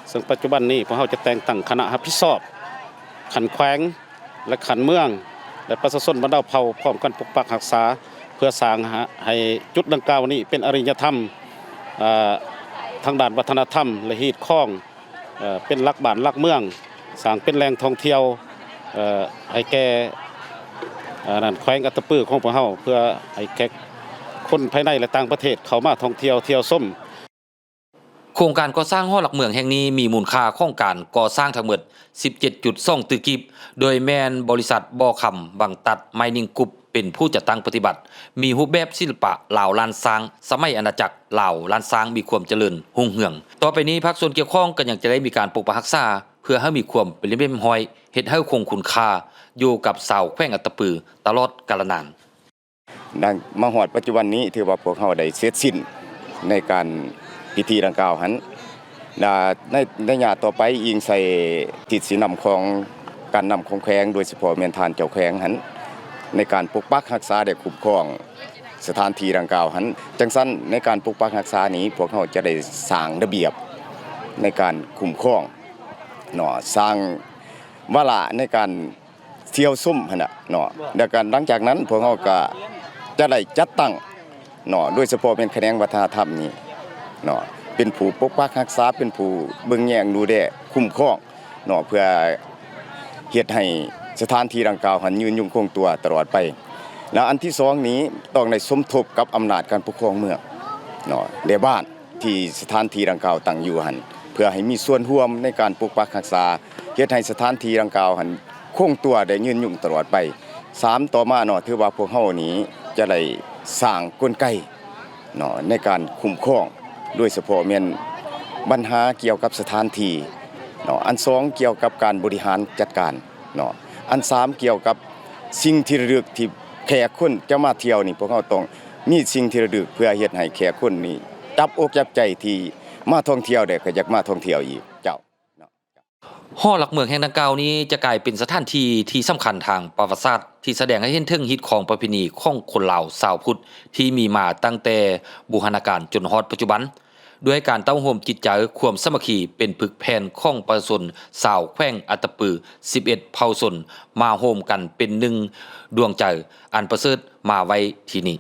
ເຊິ່ງປັດຈຸບັນນີ້ພວກເຮົາຈະແຕ່ງຕັ້ງຄະນະຮັບຜິດຊອບຂັ້ນແຂວງ ແລະ ຂັ້ນເມືອງ ແລະ ປະຊາຊົນບັນດາເຜົ່າ ພ້ອມກັນປົກປັກຮັກສາ ເພື່ອສ້າງໃຫ້ຈຸດດັ່ງກ່າວນີ້ເປັນອະລິຍະທຳ ເອີ ທາງດ້ານວັດທະນະທຳ ແລະ ຮີດຄອງ ເອີ ເປັນຫຼັກບ້ານຫຼັກເມືອງ, ສ້າງເປັນແຫຼ່ງທ່ອງທ່ຽວ ເອີ ໃຫ້ແກ່ ເອີ ນັ້ນ ແຂວງອັດຕະປືຂອງພວກເຮົາ ເພື່ອໃຫ້ແຂກຄົນພາຍໃນ ແລະ ຕ່າງປະເທດເຂົ້າມາທ່ອງທ່ຽວທ່ຽວຊົມ. ໂຄງການກໍ່ສ້າງຫໍຫຼັກເມືອງແຫ່ງນີ້ມີມູນຄ່າຂອງການກໍ່ສ້າງທັງໝົດສິບເຈັດຈຸດສອງຕື້ກີບ, ໂດຍແມ່ນບໍລິສັດບໍ່ຄຳບັງຕັດໄມນິງກຣຸບ ເປັນຜູ້ຈັດຕັ້ງປະຕິບັດ, ມີຮູບແບບສິລະປະລາວລ້ານຊ້າງ ສະໄໝອານາຈັກລາວລ້ານຊ້າງມີຄວາມຈະເລີນຮຸ່ງເຮືອງ. ຕໍ່ໄປນີ້ພາກສ່ວນກ່ຽວຂ້ອງກໍຍັງຈະໄດ້ມີການປົກປັກຮັກສາ ເພື່ອໃຫ້ມີຄວາມເປັນລະບຽບຮຽບຮ້ອຍ, ເຮັດໃຫ້ຄົງຄຸນຄ່າຢູ່ກັບຊາວແຂວງອັດຕະປືຕະຫຼອດກາລະນານ. ມາຮອດປັດຈຸບັນນີ້ ຖືວ່າພວກເຮົາໄດ້ເສັດສິ້ນໃນການພິທີດັ່ງກ່າວຫັ້ນ. ໃນໄລຍະຕໍ່ໄປ ອີງໃສ່ທິດຊີ້ນຳຂອງການນຳຂອງແຂວງ ໂດຍສະເພາະແມ່ນທ່ານເຈົ້າແຂວງຫັ້ນ ໃນການປົກປັກຮັກສາ ແລະ ຄຸ້ມຄອງສະຖານທີ່ດັ່ງກ່າວຫັ້ນ. ຈັ່ງຊັ້ນ ໃນການປົກປັກຮັກສານີ້ ພວກເຮົາຈະໄດ້ສ້າງລະບຽບໃນການຄຸ້ມຄອງເນາະ, ສ້າງວາລະໃນການ ທ່ຽວຊົມຫັ້ນນະເນາະ. ແລ້ວກໍຫຼັງຈາກນັ້ນ ພວກເຮົາກໍຈະໄດ້ຈັດຕັ້ງເນາະ, ໂດຍສະເພາະແມ່ນຂະແໜງວັດທະນະທຳນີ້ເນາະ ເປັນຜູ້ປົກປັກຮັກສາ, ເປັນຜູ້ເບິ່ງແຍງດູແລຄຸ້ມຄອງເນາະ, ເພື່ອເຮັດໃຫ້ສະຖານທີ່ດັ່ງກ່າວຫັ້ນຍືນຍົງຄົງຕົວຕະຫຼອດໄປ. ແລ້ວອັນທີສອງນີ້ ຕ້ອງໄດ້ສົມທົບກັບອຳນາດການປົກຄອງເມືອງເນາະ ແລະ ບ້ານ ທີ່ສະຖານທີ່ດັ່ງກ່າວຕັ້ງຢູ່ຫັ້ນ ເພື່ອໃຫ້ມີສ່ວນຮ່ວມໃນການປົກປັກຮັກສາ, ເຮັດໃຫ້ສະຖານທີ່ດັ່ງກ່າວຫັ້ນ ຄົງຕົວໄດ້ຍືນຍົງຕະຫຼອດໄປ. ສາມ ຕໍ່ມາເນາະ ຖືວ່າພວກເຮົານີ້ຈະໄດ້ສ້າງກົນໄກເນາະ ໃນການຄຸ້ມຄອງ ໂດຍສະເພາະແມ່ນບັນຫາກ່ຽວກັບສະຖານທີ່ເນາະ, ອັນສອງ ກ່ຽວກັບການບໍລິຫານຈັດການເນາະ, ອັນສາມ ກ່ຽວກັບສິ່ງທີ່ລະລຶກທີ່ແຂກຄົນຈະມາທ່ຽວນີ້ ພວກເຮົາຕ້ອງມີສິ່ງທີ່ລະລຶກ ເພື່ອເຮັດໃຫ້ແຂກຄົນນີ້ຈັບອົກຈັບໃຈ ທີ່ມາທ່ອງທ່ຽວແລ້ວກໍຢາກມາທ່ອງທ່ຽວອີກເຈົ້າ. ຫໍຫຼັກເມືອງແຫ່ງດັ່ງກ່າວນີ້ຈະກາຍເປັນສະຖານທີ່ທີ່ສຳຄັນທາງປະຫວັດສາດ ທີ່ສະແດງໃຫ້ເຫັນເຖິງຮີດຄອງປະເພນີຂອງຄົນລາວຊາວພຸດ ທີ່ມີມາຕັ້ງແຕ່ບູຮານະການຈົນຮອດປັດຈຸບັນ, ດ້ວຍການເຕົ້າໂຮມຈິດໃຈຄວາມສາມັກຄີເປັນຜຶກແຜ່ນຂອງປະຊາຊົນຊາວແຂວງອັດຕະປື ສິບເອັດເຜົ່າຊົນ ມາໂຮມກັນເປັນໜຶ່ງດວງໃຈອັນປະເສີດມາໄວ້ທີ່ນີ້.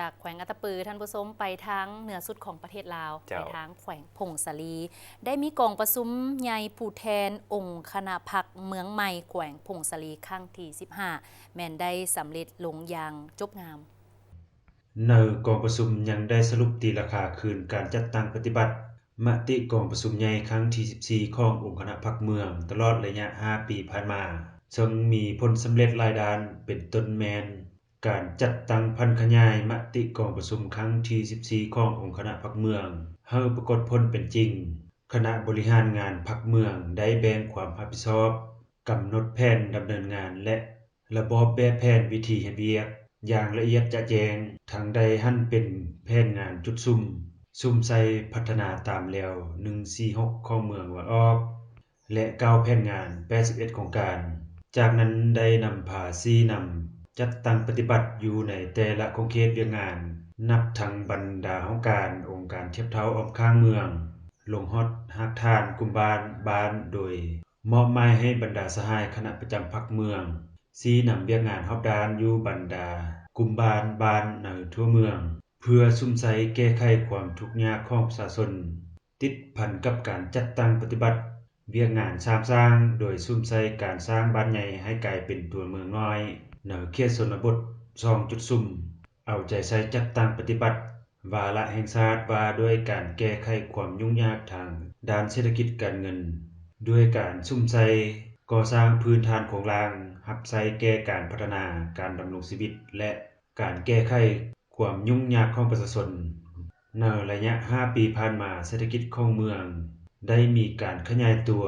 ຈາກແຂວງອັດຕະປື ທ່ານຜູ້ຊົມ ໄປທາງເໜືອສຸດຂອງປະເທດລາວ ເຈົ້າ ໄປທາງແຂວງຜົ້ງສາລີ ໄດ້ມີກອງປະຊຸມໃຫຍ່ຜູ້ແທນອົງຄະນະພັກເມືອງໃໝ່ແຂວງຜົ້ງສາລີ ຄັ້ງທີສິບຫ້າ ແມ່ນໄດ້ສຳເລັດລົງຢ່າງຈົບງາມ. ໃນກອງປະຊຸມຍັງໄດ້ສະຫຼຸບຕີລາຄາຄືນການຈັດຕັ້ງປະຕິບັດມະຕິກອງປະຊຸມໃຫຍ່ຄັ້ງທີສິບສີ່ຂອງອົງຄະນະພັກເມືອງຕະຫຼອດໄລຍະຫ້າປີຜ່ານມາ, ເຊິ່ງມີຜົນສຳເລັດຫຼາຍດ້ານ ເປັນຕົ້ນແມ່ນ ການຈັດຕັ້ງຜັນຂະຫຍາຍມະຕິກອງປະຊຸມຄັ້ງທີສິບສີ່ຂອງອົງຄະນະພັກເມືອງໃຫ້ປາກົດຜົນເປັນຈິງ, ຄະນະບໍລິຫານງານພັກເມືອງໄດ້ແບ່ງຄວາມຮັບຜິດຊອບ, ກຳນົດແຜນດຳເນີນງານ ແລະ ລະບອບແບບແຜນວິທີເຮັດວຽກຢ່າງລະອຽດຈະແຈ້ງ, ທັງໄດ້ຫັນເປັນແຜນງານຈຸດສຸມ, ສຸມໃສ່ພັດທະນາຕາມແລວໜຶ່ງສີ່ຫົກຂອງເມືອງວັງອອກ ແລະ ເກົ້າແຜນງານ ແປດສິບເອັດໂຄງການ. ຈາກນັ້ນໄດ້ນຳພາຊີ້ນຳຈັດຕັ້ງປະຕິບັດຢູ່ໃນແຕ່ລະຂົງເຂດວຽກງານ, ນັບທັງບັນດາຫ້ອງການ, ອົງການທຽບເທົ່າອ້ອມຂ້າງເມືອງ, ລົງຮອດຮາກຖານກຸ່ມບ້ານ, ບ້ານ, ໂດຍມອບໝາຍໃຫ້ບັນດາສະຫາຍຄະນະປະຈຳພັກເມືອງ ຊີ້ນຳວຽກງານຮອບດ້ານຢູ່ບັນດາກຸ່ມບ້ານ, ບ້ານໃນທົ່ວເມືອງ ເພື່ອສຸມໃສ່ແກ້ໄຂຄວາມທຸກຍາກຂອງປະຊາຊົນ. ຕິດພັນກັບການຈັດຕັ້ງປະຕິບັດວຽກງານສາມສ້າງ ໂດຍສຸມໃສ່ການສ້າງບ້ານໃຫຍ່ໃຫ້ກາຍເປັນຕົວເມືອງນ້ອຍໃນເຂດຊົນນະບົດສອງຈຸດສຸມ, ເອົາໃຈໃສ່ຈັດຕັ້ງປະຕິບັດວາລະແຫ່ງຊາດວ່າດ້ວຍການແກ້ໄຂຄວາມຫຍຸ້ງຍາກທາງດ້ານເສດຖະກິດການເງິນ ດ້ວຍການສຸມໃສ່ກໍ່ສ້າງພື້ນຖານໂຄງລ່າງ, ຮັບໃຊ້ແກ່ການພັດທະນາການດຳລົງຊີວິດ ແລະ ການແກ້ໄຂຄວາມຫຍຸ້ງຍາກຂອງປະຊາຊົນ. ໃນໄລຍະຫ້າປີຜ່ານມາ, ເສດຖະກິດຂອງເມືອງໄດ້ມີການຂະຫຍາຍຕົວ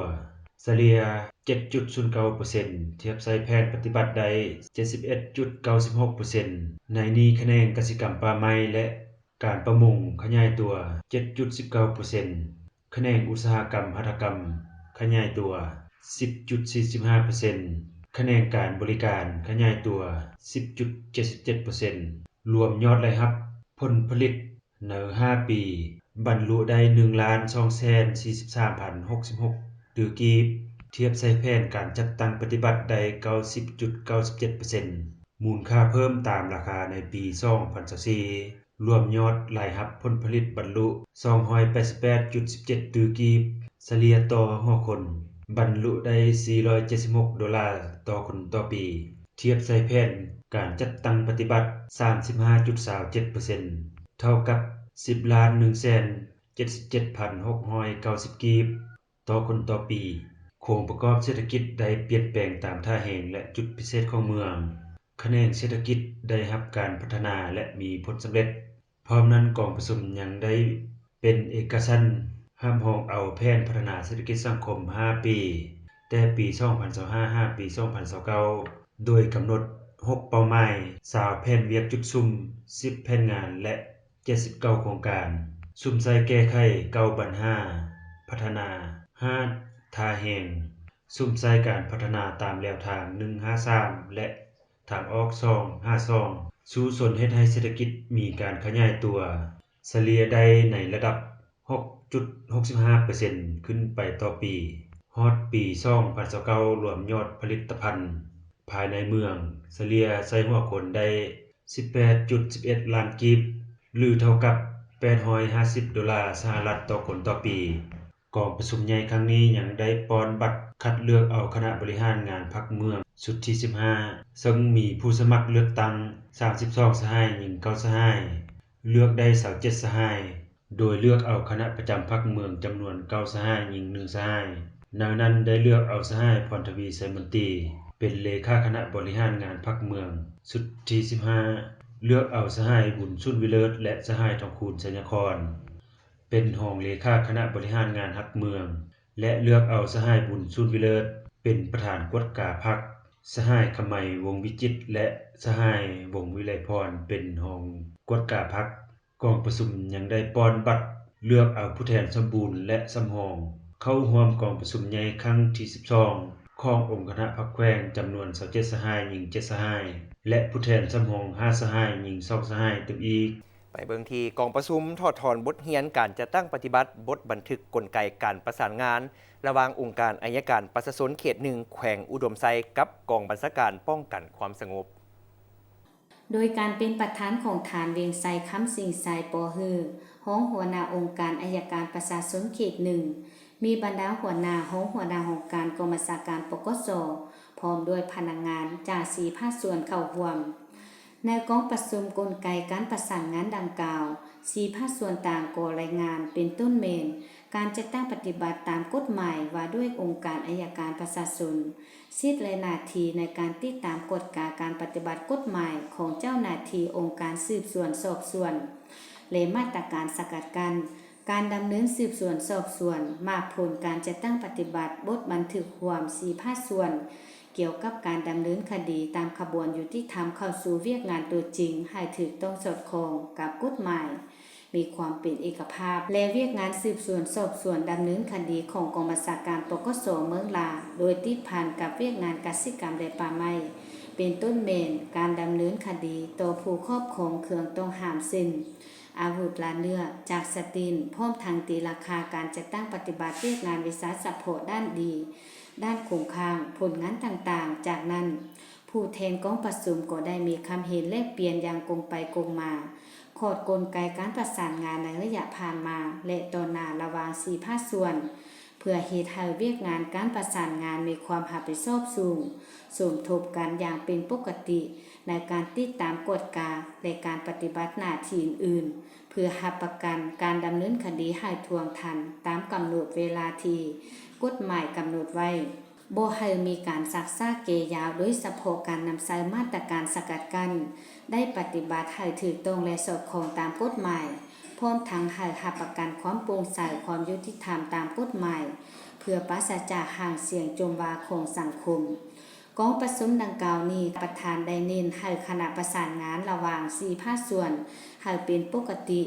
ສະເລ່ຍເຈັດຈຸດສູນເກົ້າເປີເຊັນ, ທຽບໃສ່ແຜນປະຕິບັດໄດ້ເຈັດສິບເອັດຈຸດເກົ້າສິບຫົກເປີເຊັນ, ໃນນີ້ຂະແໜງກະສິກຳປ່າໄມ້ ແລະ ການປະມົງຂະຫຍາຍຕົວເຈັດຈຸດສິບເກົ້າເປີເຊັນ, ຂະແໜງອຸດສາຫະກຳຫັດຖະກຳຂະຫຍາຍຕົວສິບຈຸດສີ່ສິບຫ້າເປີເຊັນ, ຂະແໜງການບໍລິການຂະຫຍາຍຕົວສິບຈຸດເຈັດສິບເຈັດເປີເຊັນ, ລວມຍອດລາຍຮັບຜົນຜະລິດໃນຫ້າປີ ບັນລຸໄດ້ໜຶ່ງລ້ານສອງແສນສີ່ສິບສາມພັນຫົກສິບຫົກຕື້ກີບ, ທຽບໃສ່ແຜນການຈັດຕັ້ງປະຕິບັດໄດ້ເກົ້າສິບຈຸດເກົ້າສິບເຈັດເປີເຊັນ, ມູນຄ່າເພີ່ມຕາມລາຄາໃນປີສອງພັນຊາວສີ່ ລວມຍອດລາຍຮັບຜົນຜະລິດບັນລຸສອງຮ້ອຍແປດສິບແປດຈຸດສິບເຈັດຕື້ກີບ, ສະເລ່ຍຕໍ່ຫົວຄົນບັນລຸໄດ້ສີ່ຮ້ອຍເຈັດສິບຫົກໂດລາຕໍ່ຄົນຕໍ່ປີ, ທຽບໃສ່ແຜນການຈັດຕັ້ງປະຕິບັດສາມສິບຫ້າຈຸດຊາວເຈັດເປີເຊັນ, ເທົ່າກັບສິບລ້ານໜຶ່ງແສນເຈັດສິບເຈັດພັນຫົກຮ້ອຍເກົ້າສິບກີບຕໍ່ຄົນຕໍ່ປີ. ໂຄງປະກອບເສດຖະກິດໄດ້ປ່ຽນແປງຕາມທ່າແຮງ ແລະ ຈຸດພິເສດຂອງເມືອງ. ຂະແໜງເສດຖະກິດໄດ້ຮັບການພັດທະນາ ແລະ ມີຜົນສຳເລັດ. ພ້ອມນັ້ນ, ກອງປະຊຸມຍັງໄດ້ເປັນເອກະສັນຮັບຮອງເອົາແຜນພັດທະນາເສດຖະກິດສັງຄົມຫ້າປີ, ແຕ່ປີສອງພັນຊາວຫ້າ ຫາ ປີສອງພັນຊາວເກົ້າ ໂດຍກຳນົດຫົກເປົ້າໝາຍ, ຊາວແຜນວຽກຈຸດສຸມ, ສິບແຜນງານ ແລະ ເຈັດສິບເກົ້າໂຄງການ, ສຸມໃສ່ແກ້ໄຂເກົ້າບັນຫາ, ພັດທະນາຫ້າທ່າແຮງ, ສຸມໃສ່ການພັດທະນາຕາມແລວທາງໜຶ່ງຫາສາມ ແລະ ທາງອອກສອງຫາສອງ, ສູ້ຊົນເຮັດໃຫ້ເສດຖະກິດມີການຂະຫຍາຍຕົວສະເລ່ຍໄດ້ໃນລະດັບຫົກຈຸດຫົກສິບຫ້າເປີເຊັນຂຶ້ນໄປຕໍ່ປີ. ຮອດປີສອງພັນຊາວເກົ້າ ລວມຍອດຜະລິດຕະພັນພາຍໃນເມືອງສະເລ່ຍໃສ່ຫົວຄົນໄດ້ສິບແປດຈຸດສິບເອັດລ້ານກີບ ຫຼື ເທົ່າກັບແປດຮ້ອຍຫ້າສິບໂດລາສະຫະລັດຕໍ່ຄົນຕໍ່ປີ. ກອງປະຊຸມໃຫຍ່ຄັ້ງນີ້ຍັງໄດ້ປ່ອນບັດຄັດເລືອກເອົາຄະນະບໍລິຫານງານພັກເມືອງຊຸດທີສິບຫ້າ ເຊິ່ງມີຜູ້ສະໝັກເລືອກຕັ້ງສາມສິບສອງສະຫາຍ, ຍິງເກົ້າສະຫາຍ, ເລືອກໄດ້ຊາວເຈັດສະຫາຍ, ໂດຍເລືອກເອົາຄະນະປະຈຳພັກເມືອງຈຳນວນເກົ້າສະຫາຍ, ຍິງໜຶ່ງສະຫາຍ. ໃນນັ້ນໄດ້ເລືອກເອົາສະຫາຍ ພອນທະວີ ໄຊມົນຕີ ເປັນເລຂາຄະນະບໍລິຫານງານພັກເມືອງ. ຊຸດທີສິບຫ້າ ເລືອກເອົາສະຫາຍ ບຸນສຸນວິເລີດ ແລະ ສະຫາຍ ທອງຄູນ ໄຊຍະຄອນ ເປັນຮອງເລຂາຄະນະບໍລິຫານງານພັກເມືອງ ແລະ ເລືອກເອົາສະຫາຍ ບຸນສຸນວິເລີດ ເປັນປະທານກວດກາພັກ, ສະຫາຍ ຄຳໄມ ວົງວິຈິດ ແລະ ສະຫາຍ ວົງວິໄລພອນ ເປັນຮອງກວດກາພັກ. ກອງປະຊຸມຍັງໄດ້ປ່ອນບັດເລືອກເອົາຜູ້ແທນສຳບູນ ແລະ ສຳຮອງ ເຂົ້າຮ່ວມກອງປະຊຸມໃຫຍ່ຄັ້ງທີສິບສອງ ຂອງອົງຄະນະພັກແຂວງ ຈຳນວນຊາວເຈັດສະຫາຍ, ຍິງເຈັດສະຫາຍ ແລະ ຜູ້ແທນສຳຮອງຫ້າສະຫາຍ, ຍິງສອງສະຫາຍຕື່ມອີກ. ໄປເບິ່ງທີ່ກອງປະຊຸມຖອດຖອນບົດຮຽນການຈັດຕັ້ງປະຕິບັດບົດບັນທຶກກົນໄກການປະສານງານ ລະຫວ່າງອົງການໄອຍະການປະຊາຊົນເຂດໜຶ່ງ ແຂວງອຸດົມໄຊ ກັບກອງບັນຊາການປ້ອງກັນຄວາມສະຫງົບ. ໂດຍການເປັນປະທານຂອງທ່ານ ວຽງໄຊ ຄຳສິງໄຊ ປໍຮື ຮອງຫົວໜ້າອົງການໄອຍະການປະຊາຊົນເຂດໜຶ່ງ, ມີບັນດາຫົວໜ້າ, ຮອງຫົວໜ້າຫ້ອງການກອງບັນຊາການ ປກສ, ພ້ອມດ້ວຍພະນັກງານຈາກສີ່ພາກສ່ວນເຂົ້າຮ່ວມ. ໃນກອງປະຊຸມກົນໄກການປະສານງານດັ່ງກ່າວ, ສີ່ພາກສ່ວນຕ່າງກໍລາຍງານ ເປັນຕົ້ນແມ່ນ ການຈັດຕັ້ງປະຕິບັດຕາມກົດໝາຍວ່າດ້ວຍອົງການໄອຍະການປະຊາຊົນ, ສິດ ແລະ ໜ້າທີ່ໃນການຕິດຕາມກວດກາການປະຕິບັດກົດໝາຍຂອງເຈົ້າໜ້າທີ່ອົງການສືບສວນສອບສວນ ແລະ ມາດຕະການສະກັດກັ້ນການດຳເນີນສືບສວນສອບສວນ, ໝາກຜົນການຈັດຕັ້ງປະຕິບັດບົດບັນທຶກຮ່ວມສີ່ພາກສ່ວນ ກ່ຽວກັບການດຳເນີນຄະດີຕາມຂະບວນຍຸຕິທຳເຂົ້າສູ່ວຽກງານຕົວຈິງໃຫ້ຖືກຕ້ອງສອດຄ່ອງກັບກົດໝາຍ, ມີຄວາມເປັນເອກະພາບ ແລະ ວຽກງານສືບສວນສອບສວນດຳເນີນຄະດີຂອງກອງບັນຊາການ ປກສ ເມືອງລາ, ໂດຍຕິດພັນກັບວຽກງານກະສິກຳ ແລະ ປ່າໄມ້, ເປັນຕົ້ນແມ່ນການດຳເນີນຄະດີຕໍ່ຜູ້ຄອບຄອງເຄື່ອງຕ້ອງຫ້າມເຊັ່ນ ອາວຸດລ່າເນື້ອ, ຈັກສະຕິນ, ພ້ອມທັງຕີລາຄາການຈັດຕັ້ງປະຕິບັດວຽກງານວິຊາສະເພາະດ້ານດີ, ດ້ານຄົງຄ້າງ, ຜົນງານຕ່າງໆ. ຈາກນັ້ນ, ຜູ້ແທນກອງປະຊຸມກໍໄດ້ມີຄຳເຫັນແລກປ່ຽນຢ່າງກົງໄປກົງມາ ຂອດກົນໄກການປະສານງານໃນໄລຍະຜ່ານມາ ແລະ ຕໍ່ໜ້າລະຫວ່າງສີ່ພາກສ່ວນ, ເພື່ອເຮັດໃຫ້ວຽກງານການປະສານງານມີຄວາມຮັບຜິດຊອບສູງ, ສົມທົບກັນຢ່າງເປັນປົກກະຕິໃນການຕິດຕາມກວດກາ ແລະ ການປະຕິບັດໜ້າທີ່ອື່ນໆ, ເພື່ອຮັບປະກັນການດຳເນີນຄະດີໃຫ້ທ່ວງທັນຕາມກຳນົດເວລາທີ່ກົດໝາຍກຳນົດໄວ້, ບໍ່ໃຫ້ມີການຊັກຊ້າແກ່ຍາວ, ໂດຍສະເພາະການນຳໃຊ້ມາດຕະການສະກັດກັ້ນ ໄດ້ປະຕິບັດໃຫ້ຖືກຕ້ອງ ແລະ ສອດຄ່ອງຕາມກົດໝາຍ, ພ້ອມທັງໃຫ້ຮັບປະກັນຄວາມໂປ່ງໃສ, ຄວາມຍຸຕິທຳຕາມກົດໝາຍ, ເພື່ອປາສະຈາກຫາງສຽງຈົ່ມວ່າຂອງສັງຄົມ. ກອງປະຊຸມດັ່ງກ່າວນີ້, ປະທານໄດ້ເນັ້ນໃຫ້ຄະນະປະສານງານລະຫວ່າງສີ່ພາກສ່ວນໃຫ້ເປັນປົກກະຕິ,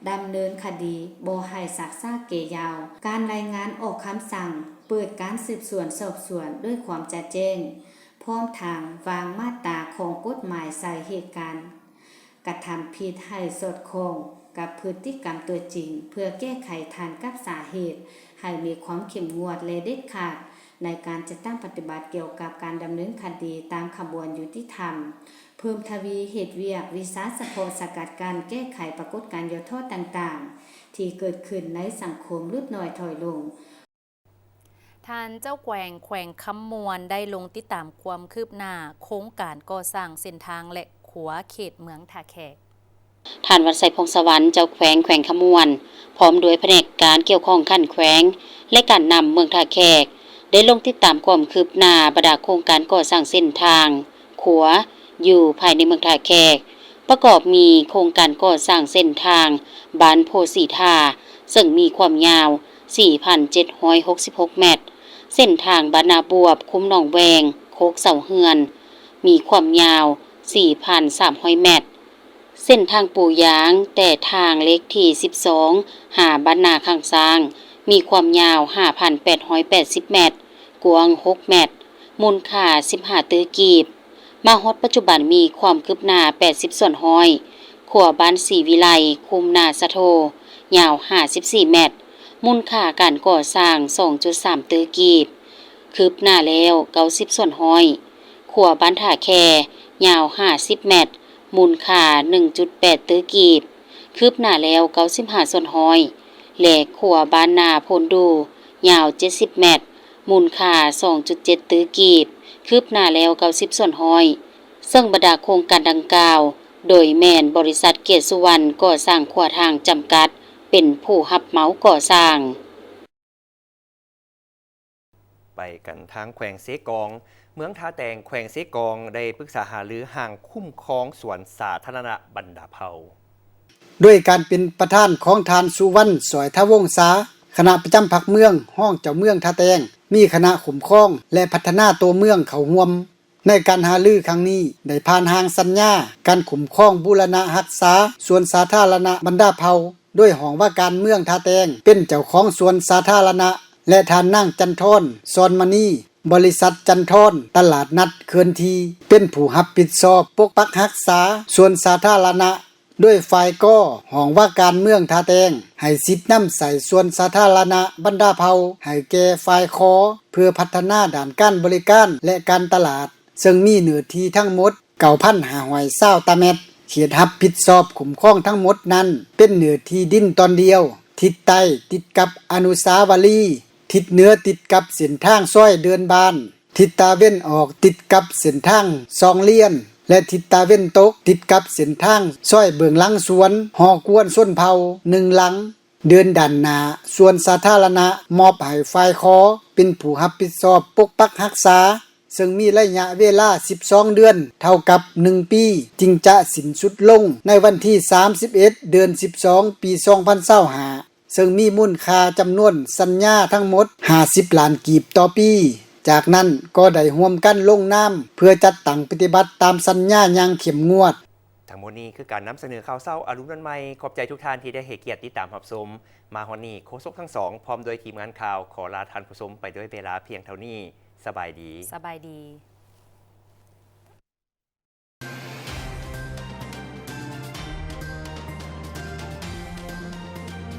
ດຳເນີນຄະດີບໍ່ໃຫ້ຊັກຊ້າແກ່ຍາວ, ການລາຍງານອອກຄຳສັ່ງເປີດການສືບສວນສອບສວນດ້ວຍຄວາມຈະແຈ້ງ, ພ້ອມທັງວາງມາດຕາຂອງກົດໝາຍໃສ່ເຫດການກະທຳຜິດໃຫ້ສອດຄ່ອງກັບພຶດຕິກຳຕົວຈິງ, ເພື່ອແກ້ໄຂທັນກັບສາເຫດໃຫ້ມີຄວາມເຂັ້ມງວດ ແລະ ເດັດຂາດໃນການຈັດຕັ້ງປະຕິບັດກ່ຽວກັບການດຳເນີນຄະດີຕາມຂະບວນຍຸຕິທຳ, ເພີ່ມທະວີເຮັດວຽກວິຊາສະເພາະສະກັດກັ້ນແກ້ໄຂປາກົດການຫຍໍ້ທໍ້ຕ່າງໆ ທີ່ເກີດຂຶ້ນໃນສັງຄົມຫຼຸດໜ້ອຍຖອຍລົງ. ທ່ານເຈົ້າແຂວງແຂວງຄຳມ່ວນ ໄດ້ລົງຕິດຕາມຄວາມຄືບໜ້າໂຄງການກໍ່ສ້າງເສັ້ນທາງ ແລະ ຂົວເຂດເມືອງທ່າແຂກ. ທ່ານ ວັນໄຊ ພົງສະຫວັນ ເຈົ້າແຂວງແຂວງຄຳມ່ວນ ພ້ອມດ້ວຍພະແນກການກ່ຽວຂ້ອງຂັ້ນແຂວງ ແລະ ການນຳເມືອງທ່າແຂກ ໄດ້ລົງຕິດຕາມຄວາມຄືບໜ້າບັນດາໂຄງການກໍ່ສ້າງເສັ້ນທາງ, ຂົວ ຢູ່ພາຍໃນເມືອງທ່າແຂກ ປະກອບມີໂຄງການກໍ່ສ້າງເສັ້ນທາງບ້ານໂພສີທາ ເຊິ່ງມີຄວາມຍາວສີ່ພັນເຈັດຮ້ອຍຫົກສິບຫົກແມັດ, ເສັ້ນທາງບ້ານນາບວບ ຄຸ້ມໜອງແວງ ໂຄກເສົາເຮືອນ ມີຄວາມຍາວສີ່ພັນສາມຮ້ອຍແມັດ, ເສັ້ນທາງປູຢາງແຕ່ທາງເລກທີສິບສອງ ຫາບ້ານນາຂ້າງຊ້າງ ມີຄວາມຍາວຫ້າພັນແປດຮ້ອຍແປດສິບແມັດ, ກວ້າງຫົກແມັດ, ມູນຄ່າສິບຫ້າຕື້ກີບ. ມາຮອດປັດຈຸບັນມີຄວາມຄືບໜ້າແປດສິບສ່ວນຮ້ອຍ, ຂົວບ້ານສີວິໄລ ຄຸ້ມນາສະໂທ ຍາວຫ້າສິບສີ່ແມັດ, ມູນຄ່າການກໍ່ສ້າງສອງຈຸດສາມຕື້ກີບ, ຄືບໜ້າແລ້ວເກົ້າສິບສ່ວນຮ້ອຍ. ຂົວບ້ານທ່າແຄ ຍາວຫ້າສິບແມັດ, ມູນຄ່າໜຶ່ງຈຸດແປດຕື້ກີບ, ຄືບໜ້າແລ້ວເກົ້າສິບຫ້າສ່ວນຮ້ອຍ ແລະ ຂົວບ້ານນາໂພນດູ ຍາວເຈັດສິບແມັດ, ມູນຄ່າສອງຈຸດເຈັດຕື້ກີບ, ຄືບໜ້າແລ້ວເກົ້າສິບສ່ວນຮ້ອຍ. ເຊິ່ງບັນດາໂຄງການດັ່ງກ່າວ ໂດຍແມ່ນບໍລິສັດເກດສຸວັນກໍ່ສ້າງຂົວທາງຈຳກັດ ເປັນຜູ້ຮັບເໝົາກໍ່ສ້າງ. ໄປກັນທາງແຂວງເຊກອງ, ເມືອງທ່າແຕງ ແຂວງເຊກອງ ໄດ້ປຶກສາຫາລືຮ່າງຄຸ້ມຄອງສວນສາທາລະນະບັນດາເຜົ່າ. ດ້ວຍການເປັນປະທານຂອງທ່ານ ສຸວັນ ສອຍທະວົງສາ, ຄະນະປະຈຳພັກເມືອງ, ຮອງເຈົ້າເມືອງທ່າແຕງ, ມີຄະນະຄຸ້ມຄອງ ແລະ ພັດທະນາຕົວເມືອງເຂົ້າຮ່ວມ. ໃນການຫາລືຄັ້ງນີ້ ໄດ້ຜ່ານຮ່າງສັນຍາການຄຸ້ມຄອງບູລະນະຮັກສາສວນສາທາລະນະບັນດາເຜົ່າ ໂດຍຫ້ອງວ່າການເມືອງທ່າແຕງເປັນເຈົ້າຂອງສວນສາທາລະນະ ແລະ ທ່ານນາງ ຈັນທອນ ສອນມະນີ, ບໍລິສັດ ຈັນທອນ ຕະຫຼາດນັດເຄື່ອນທີ່ ເປັນຜູ້ຮັບຜິດຊອບປົກປັກຮັກສາສວນສາທາລະນະ. ໂດຍຝ່າຍ ກ ຫ້ອງວ່າການເມືອງທ່າແຕງ ໃຫ້ສິດນຳໃຊ້ສວນສາທາລະນະບັນດາເຜົ່າໃຫ້ແກ່ຝ່າຍ ຄ ເພື່ອພັດທະນາດ້ານການບໍລິການ ແລະ ການຕະຫຼາດ, ເຊິ່ງມີເນື້ອທີ່ທັງໝົດ ເກົ້າພັນຫ້າຮ້ອຍຊາວຕາແມັດ. ເຂດຮັບຜິດຊອບຄຸ້ມຄອງທັງໝົດນັ້ນ ເປັນເນື້ອທີ່ດິນຕອນດຽວ, ທິດໃຕ້ຕິດກັບອະນຸສາວະລີ, ທິດເໜືອຕິດກັບເສັ້ນທາງຊອຍເດີ່ນບ້ານ, ທິດຕາເວັນອອກຕິດກັບເສັ້ນທາງສອງລຽນ ແລະ ທິດຕາເວັນຕົກຕິດກັບເສັ້ນທາງຊອຍເບື້ອງຫຼັງສວນຫໍກວນຊົນເຜົ່າໜຶ່ງຫຼັງ. ເດີ່ນດ້ານໜ້າສວນສາທາລະນະມອບໃຫ້ຝ່າຍ ຄ ເປັນຜູ້ຮັບຜິດຊອບປົກປັກຮັກສາ, ເຊິ່ງມີໄລຍະເວລາສິບສອງເດືອນ ເທົ່າກັບໜຶ່ງປີ ຈຶ່ງຈະສິ້ນສຸດລົງໃນວັນທີສາມສິບເອັດ ເດືອນສິບສອງ ປີສອງພັນຊາວຫ້າ ເຊິ່ງມີມູນຄ່າຈຳນວນສັນຍາທັງໝົດຫ້າສິບລ້ານກີບຕໍ່ປີ. ຈາກນັ້ນກໍໄດ້ຮ່ວມກັນລົງນາມເພື່ອຈັດຕັ້ງປະຕິບັດຕາມສັນຍາຢ່າງເຂັ້ມງວດ. ທັງໝົດນີ້ຄືການນຳສະເໜີຂ່າວເຊົ້າອາລຸນວັນໃໝ່. ຂອບໃຈທຸກທ່ານທີ່ໄດ້ໃຫ້ກຽດຕິດຕາມຮັບຊົມ. ມາຮອດນີ້ ໂຄສົກທັງສອງ ພ້ອມດ້ວຍທີມງານຂ່າວ ຂໍລາທ່ານຜູ້ຊົມໄປດ້ວຍເວລາພຽງເທົ່ານີ້. ສະບາຍດີ. ສະບາຍດີ.